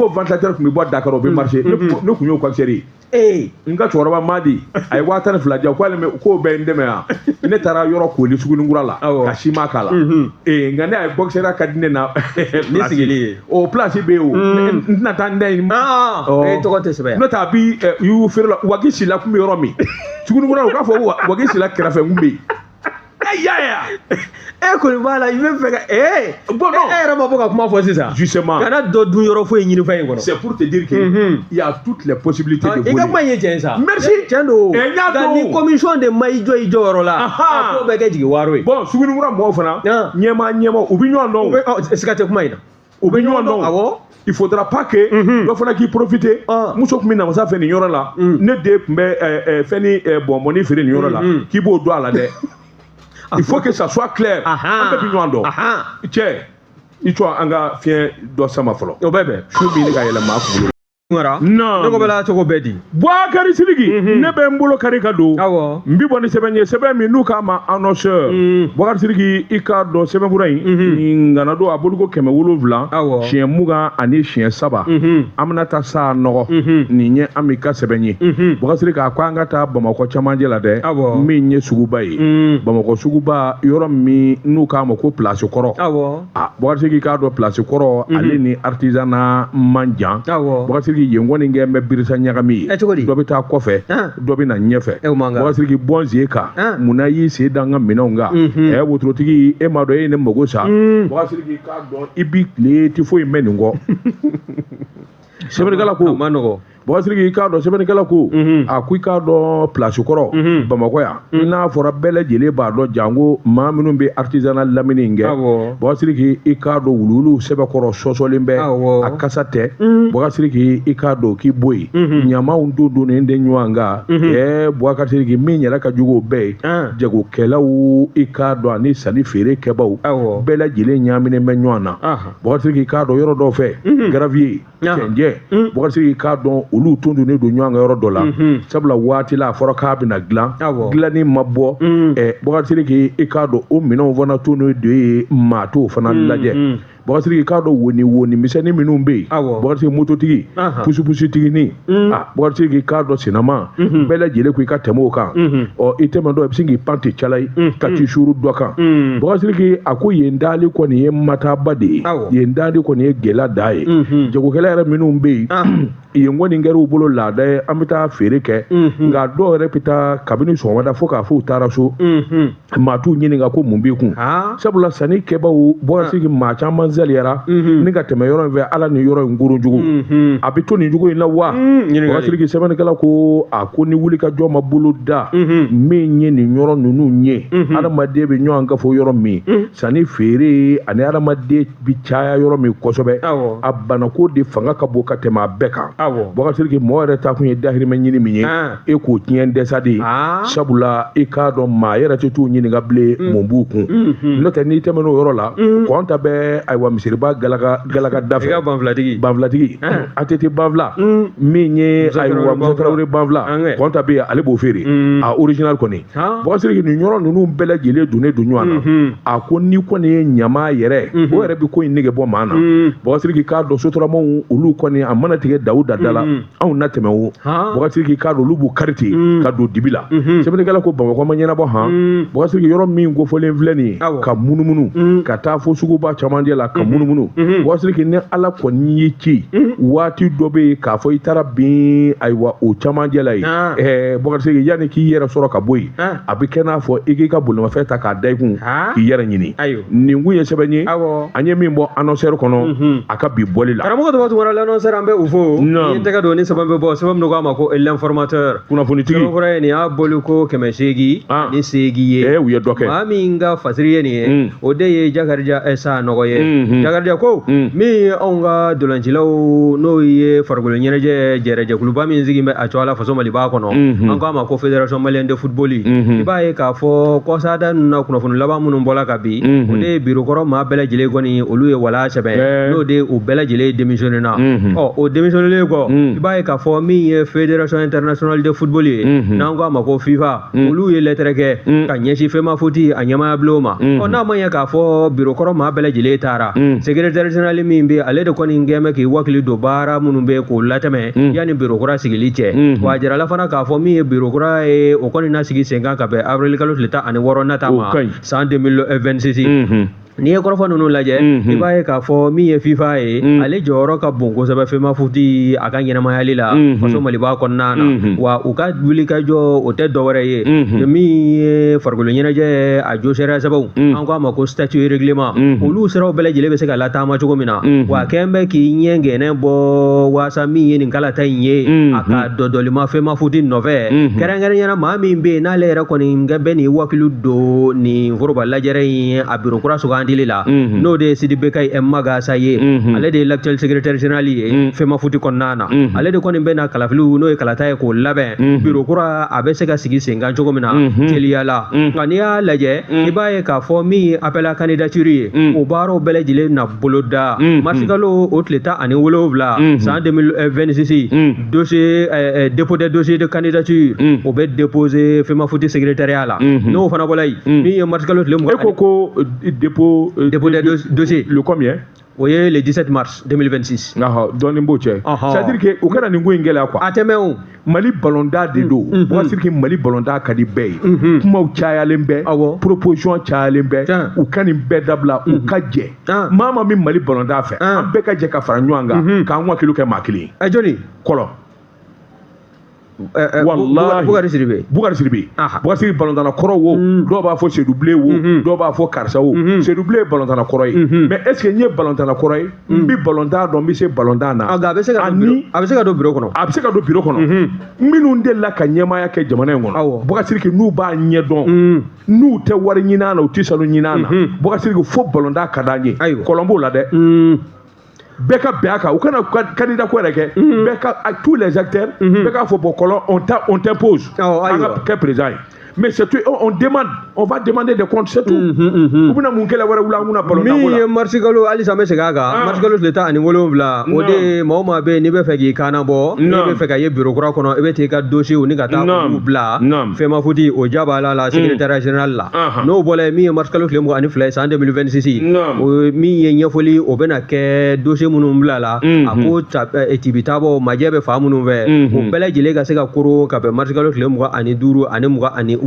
ventilateur tun bɛ bɔ Dakar, o bɛ marché. Ne tun y'o concert ye. N ka cɛkɔrɔba Madi, a ye 22,000 di yan, k'ale k'o bɛ n dɛmɛ yan. Ne taara yɔrɔ koli Suguninkura la ka siman k'a la. Nka ne y'a ye boxer ka di ne na. Ni sigili ye. O place bɛ yen o. N tɛna taa n da yen. E tɔgɔ tɛ sɛbɛn yan. N'o tɛ, a bi yugu feere la, Wagi Sila kun bɛ yɔrɔ min. Suguninkura, u k'a fɔ Wagi Sila kɛrɛfɛ kun bɛ yen. E y'a ye. E kɔni b'a la, i bɛ fɛ ka Bon, non. E yɛrɛ ma bɔ ka kuma fɔ sisan. Justement. Kana dɔ dun yɔrɔ foyi ɲini fɛn in kɔnɔ. C'est pour te dire que il y a toutes les possibilités de voler. I ka kuma in ye tiɲɛ ye sa. Merci. Tiɲɛ don. N y'a Nka ni commission de ma i jɔ i jɔyɔrɔ la, a ko bɛ kɛ jigi waaro ye. Bon, Suguninkura mɔgɔw fana, ɲɛmaa ɲɛmaa, u bɛ ɲɔgɔn dɔn. Ɔ, siga tɛ kuma in na. U bɛ ɲɔgɔn dɔn. Awɔ. Il faudra pas que dɔ fana k'i profiter. Muso tun bɛ namasa fɛ nin yɔrɔ la. Ne den tun bɛ fɛn ni bɔnbɔnni feere nin yɔrɔ la. K'i b'o dɔn a la dɛ. Il faut que ça soit clair. An bɛɛ bɛ ɲɔgɔn dɔn. Cɛ, i jɔ an ka fiɲɛ dɔ sama fɔlɔ. O bɛ bɛn. Su bɛ ɲini ka yɛlɛ maa kunkolo. Non. Ne ko bɛ la cogo bɛɛ di. Boubacar Sidiki, ne bɛ n bolo kari ka don. Awɔ. N bi bɔ ni sɛbɛn ye, sɛbɛn min n'u k'a ma Annonceur. Boubacar Sidiki, i k'a dɔn sɛbɛnfura in. Nin ŋana don a bolo ko 700. Awɔ. Siɲɛ 23. An bɛna taa sa nɔgɔ. Nin ye an b'i ka sɛbɛn ye. Boubacar Sidiki, a ko an ka taa Bamakɔ camancɛ la dɛ. Awɔ. Min ye suguba ye. Bamakɔ suguba, yɔrɔ min n'u k'a ma ko place kɔrɔ. Awɔ. Ah, Boubacar Sidiki, k'a dɔn place kɔrɔ, ale ni artisanat man jan. Awɔ. Boubacar Sidiki, yen kɔni kɛ bɛ birisa ɲagami ye. Ɛ, cogo di? Dɔ bɛ taa kɔfɛ, dɔ bɛ na ɲɛfɛ. E, o man kan. Boubacar Sidiki, bɔ n sen kan. Munna y'i sen da n ka minɛnw kan? Ɛ, wotorotigi, e m'a dɔn e ye ne mago sa. Boubacar Sidiki, k'a dɔn i b'i tile tɛ foyi mɛn nin kɔ. Sɛbɛnnikɛla ko. A ma nɔgɔ. Boubacar Sidiki, i k'a dɔn sɛbɛnnikɛla ko, a ko i k'a dɔn place kɔrɔ Bamakɔ yan, n'a fɔra bɛɛ lajɛlen b'a dɔn, janko maa minnu bɛ artisanat lamini in kɛ. Boubacar Sidiki, i k'a dɔn wuluwuluw sɛbɛkɔrɔ sɔsɔlen bɛ, a kasa tɛ. Boubacar Sidiki, i k'a dɔn k'i bɔ yen, ɲamaw don donnen tɛ ɲɔgɔn kan. Ɛɛ, Boubacar Sidiki, min yɛrɛ ka jugu o bɛɛ ye, jagokɛlaw, i k'a dɔn ani sanni feere kɛbaw, bɛɛ lajɛlen ɲaaminen bɛ ɲɔgɔn na. Boubacar Sidiki, i k'a dɔn yɔrɔ dɔw fɛ, gravier, cɛncɛn, Boubacar Sidiki, i k'a dɔn olu tun donnen don ɲɔgɔn kan yɔrɔ dɔ la, sabula waati la a fɔra k'a bɛna dilan, dilanni ma bɔ. Ɛ, Boubacar Sidiki, i k'a dɔn o minɛnw fana tun de ye maa t'o fana lajɛ. Boubacar Sidiki, i k'a dɔn woni woni misɛnnin minnu bɛ yen, Boubacar Sidiki, mototigi, pusupusutigi, ah, Boubacar Sidiki, i k'a dɔn sinama bɛɛ lajɛlen ko i ka tɛmɛ o kan. Ɔ, i tɛmɛ dɔ, i bɛ sin k'i pan ten cala ye ka t'i suru dɔ kan. Boubacar Sidiki, a ko yen dali kɔni ye mataba de ye, yen dali kɔni ye gɛlɛya da ye. Jagokɛla yɛrɛ minnu bɛ yen, yen kɔni kɛra u bolo laada ye, an bɛ taa feere kɛ, nka dɔw yɛrɛ bɛ taa kabini sɔgɔmada fo k'a fɔ u taara so, maa t'u ɲininka ko mun b'i kun, sabula sanni kɛbaw, Boubacar Sidiki, maa caman zaliyara ni ka tɛmɛ yɔrɔ in fɛ ala ni yɔrɔ in koron jugu a bɛ to nin cogo in na wa Bubakari Sidiki sɛbɛnnikɛla ko a ko ni wuli ka jɔ ma bolo da min ye nin yɔrɔ ninnu ye adamaden bɛ ɲɔgɔn ka fɔ yɔrɔ min sanni feere ani adamaden bɛ caya yɔrɔ min kosɛbɛ a banako de fanga ka bon ka tɛmɛ a bɛɛ kan Bubakari Sidiki mɔgɔ yɛrɛ taa kun ye dahirimɛ ɲini min ye e k'o tiɲɛ dɛsɛ de sabula i k'a dɔn maa yɛrɛ tɛ t'u ɲininka bilen mun b'u kun n'o tɛ n'i tɛmɛn'o yɔrɔ la kɔnta bɛ ayiwa misiriba galaka galaka da fɛ banfilatigi ATT banfila min ye ayiwa Musa Tarawele banfila kɔnta bɛ yen ale b'o feere a original kɔni Bubakari Sidiki nin yɔrɔ ninnu bɛɛ lajɛlen donnen don ɲɔgɔn na a ko n'i kɔni ye ɲama yɛrɛ o yɛrɛ bɛ ko in nege bɔ maa na Bubakari Sidiki k'a dɔn sotaramaw olu kɔni a mana tigɛ dawu da da la anw na tɛmɛ o Bubakari Sidiki k'a dɔn olu b'u kari ten ka don dibi la sɛbɛnnikɛla ko Bamakɔ ma ɲɛnabɔ han Bubakari Sidiki yɔrɔ min kofɔlen filɛ nin ye ka munumunu ka taa fo suguba camancɛ la ka munumunu Bubakari Sidiki ni Ala kɔni y'i ci waati dɔ bɛ yen k'a fɔ i taara bin ayiwa o camancɛ la yen Bubakari Sidiki yanni k'i yɛrɛ sɔrɔ ka bɔ yen a bɛ kɛ n'a fɔ i k'i ka bolimafɛn ta k'a da i kun k'i yɛrɛ ɲini nin kun ye sɛbɛn ye an ye min bɔ annonceur kɔnɔ a ka bi bɔli la karamɔgɔ Daba Tunkara l'annonceur an bɛ u fo ni tɛgɛ don ni sɛbɛn bɛ bɔ sɛbɛn min k'a ma ko l'informateur kunnafonitigi sɛbɛnfura ye nin y'a bɔli ko 808 ye u ye dɔ kɛ maa min ka fasiri ye nin ye o de ye Jakarija Sanɔgɔ ye Jakarija ko min ye anw ka dolancilaw n'o ye farikolo ɲɛnajɛ jɛrɛjɛkuluba min sigi bɛ a cogoya la faso Maliba kɔnɔ an k'a ma ko fédération malienne de football i b'a ye k'a fɔ kɔsada ninnu na kunnafoni laban minnu bɔla ka bi o de ye biro kɔrɔ maa bɛɛ lajɛlen kɔni olu ye wala sɛbɛn n'o de u bɛɛ lajɛlen démissionné na ɔ o démissionnélen kɔ i b'a ye k'a fɔ min ye fédération internationale de football ye n'an k'a ma ko FIFA olu ye lɛtɛrɛ kɛ ka ɲɛsin FEMAFOOT a ɲɛmaaya bulon ma ɔ n'a ma ɲɛ k'a fɔ biro kɔrɔ maa bɛɛ lajɛlen taara secrétaire général min bɛ ale de kɔni kɛn bɛ k'i wakili don baara minnu bɛ k'o latɛmɛ yanni biro kura sigili cɛ wa a jirala fana k'a fɔ min ye biro kura ye o kɔni na sigi sen kan ka bɛn avril kalo tile 16 nata ma san 2026. N'i ye kɔrɔfɔ ninnu lajɛ i b'a ye k'a fɔ min ye FIFA ye ale jɔyɔrɔ ka bon kosɛbɛ FEMAFOOT a ka ɲɛnamayali la faso Maliba kɔnɔna na wa u ka wulikajɔ o tɛ dɔwɛrɛ ye min ye farikolo ɲɛnajɛ a josariya sɛbɛnw an k'a ma ko statut règlement olu siraw bɛɛ lajɛlen bɛ se ka lataama cogo min na wa a kɛn bɛ k'i ɲɛ gɛnɛ bɔ waasa min ye nin kalata in ye a ka dɔdɔlima FEMAFOOT nɔfɛ kɛrɛnkɛrɛnnenya maa min bɛ yen n'ale yɛrɛ kɔni bɛ nin wakili don nin foroba lajɛrɛ in a biro kura sugandili la n'o de ye Sidi Bekayi Magasa ye ale de ye l'actuel secrétaire général ye FEMAFOOT kɔnɔna na ale de kɔni bɛ na kalafiliw n'o ye kalata ye k'o labɛn biro kura a bɛ se ka sigi sen kan cogo min na teliya la nka n'i y'a lajɛ i b'a ye k'a fɔ min ye appel à candidature ye o baaraw bɛɛ lajɛlen na boloda marisikalo o tile 17 san 2026 dossier dépôt des dossiers de candidature o bɛ déposer FEMAFOOT secrétariat la n'o fana bɔra yen min ye marisikalo tile 20 e ko dépôt dépôt des dossiers le combien o ye le 17 mars 2026. Dɔɔnin b'o cɛ. C'est à dire que u kana nin ko in gɛlɛya quoi. A tɛ mɛn o. Mali ballonda de don. Bubakari Sidiki Mali ballonda ka di bɛɛ ye. Kumaw cayalen bɛ. Proposition cayalen bɛ. U ka nin bɛɛ dabila u ka jɛ. Maa ma min Mali ballonda fɛ. An bɛɛ ka jɛ ka fara ɲɔgɔn kan. K'an wakiliw kɛ maa kelen ye. A jɔni. Kɔlɔ. Wallahi Bukari Sidibe. Bukari Sidibe. Bukari Sidibe ballontanna kɔrɔ wo. Dɔw b'a fɔ Seydou Bilen wo. Dɔw b'a fɔ karisa wo. Seydou Bilen ye ballontanna kɔrɔ ye. Mais est ce que n ye ballontanna kɔrɔ ye? N bɛ ballontan dɔn n bɛ se ballontan na. A bɛ se ka don bureau kɔnɔ. A bɛ se ka don bureau kɔnɔ. Minnu delila ka ɲɛmaaya kɛ jamana in kɔnɔ. Bukari Sidiki n'u b'a ɲɛdɔn. N'u tɛ wari ɲini a na u tɛ sanu ɲini a na. Bukari Sidiki fo ballontan ka d'an ye. Kɔlɔn b'o la dɛ. Bɛɛ ka bɛn a kan u kana candidat ko yɛrɛ kɛ bɛɛ ka tous les acteurs bɛɛ k'a fɔ bon kɔlɔn on t'impose an ka kɛ président ye mais c'est tout on demande on va demander des comptes c'est tout u bɛna mun kɛlɛ wɛrɛ wuli an kunna ballon min ye marisikalo halisa n bɛ segin a kan marisikalo tile 17 o de ye maa o maa bɛ yen n'i bɛ fɛ k'i kan bɔ n'i bɛ fɛ ka ye bureau kura kɔnɔ i bɛ t'i ka dossier ni ka taa olu bila FEMAFOOT o jabala la secrétariat général la n'o bɔra yen min ye marisikalo tile 22 san 2026 o min ye ɲɛfɔli o bɛna kɛ dossier minnu bila la a ko tibitabɔ majɛ bɛ fan minnu fɛ o bɛɛ lajɛlen ka se ka koro ka bɛn marisikalo tile 25 ani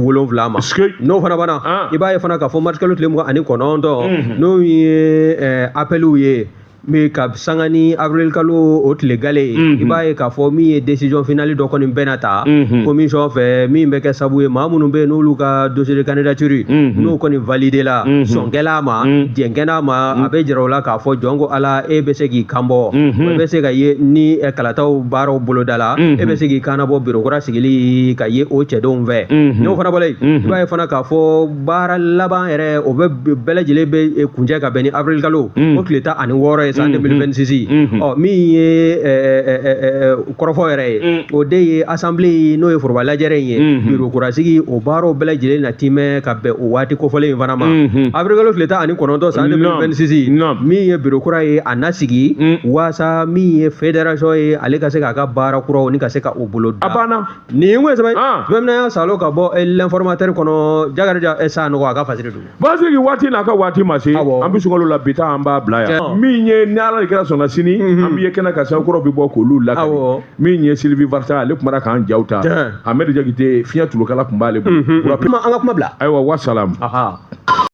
27 ma n'o fana banna i b'a ye fana k'a fɔ marisikalo tile 29 n'o ye appeliw ye Min ka sanga ni avril kalo o tile gale ye, i b'a ye k'a fɔ min ye décision finale dɔ kɔni bɛna ta commission fɛ, min bɛ kɛ sabu ye maa minnu bɛ yen n'olu ka dossier de candidature n'o kɔni validé la, sɔn kɛla a ma, jɛn kɛla a ma, a bɛ jira o la k'a fɔ jɔn ko Ala, e bɛ se k'i kan bɔ, e bɛ se ka ye ni kalataw baaraw boloda la, e bɛ se k'i kan bɔ bureau kura sigili ka ye o cɛdenw fɛ. N'o fana bɔra yen, i b'a ye fana k'a fɔ baara laban yɛrɛ, o bɛ bɛɛ lajɛlen bɛ kuncɛ ka bɛn ni avril kalo o tile 16 ye san 2026. Ɔ, min ye kɔrɔfɔ yɛrɛ ye, o de ye assemblée, n'o ye foroba lajɛrɛ in ye, bureau kura sigi, o baaraw bɛɛ lajɛlen na timɛ ka bɛn o waati kofɔlen in fana ma, avril kalo tile 19 san 2026. Min ye bureau kura ye, a na sigi waasa min ye fédération ye, ale ka se k'a ka baara kuraw ni ka se ka o bolo da. A banna. Nin kun ye sɛbɛn sɛbɛn min y'a salo ka bɔ L'Informateur kɔnɔ. Jakarija Sanɔgɔ a ka fasiri don. Basigi waati n'a ka waati ma se, an bɛ sunkalo la bi ta, an b'a bila yan. Min ye ni Ala de kɛra sɔnna, sini an bɛ ye kɛnɛ kan, sɛbɛn kɔrɔ bɛ bɔ k'olu lakali. Min ye Sylvie Varta, ale kumara k'an jaw ta. Ahmed Jakite fiɲɛ tulukala tun b'ale bolo. An ka kuma bila. Ayiwa, wasalamu.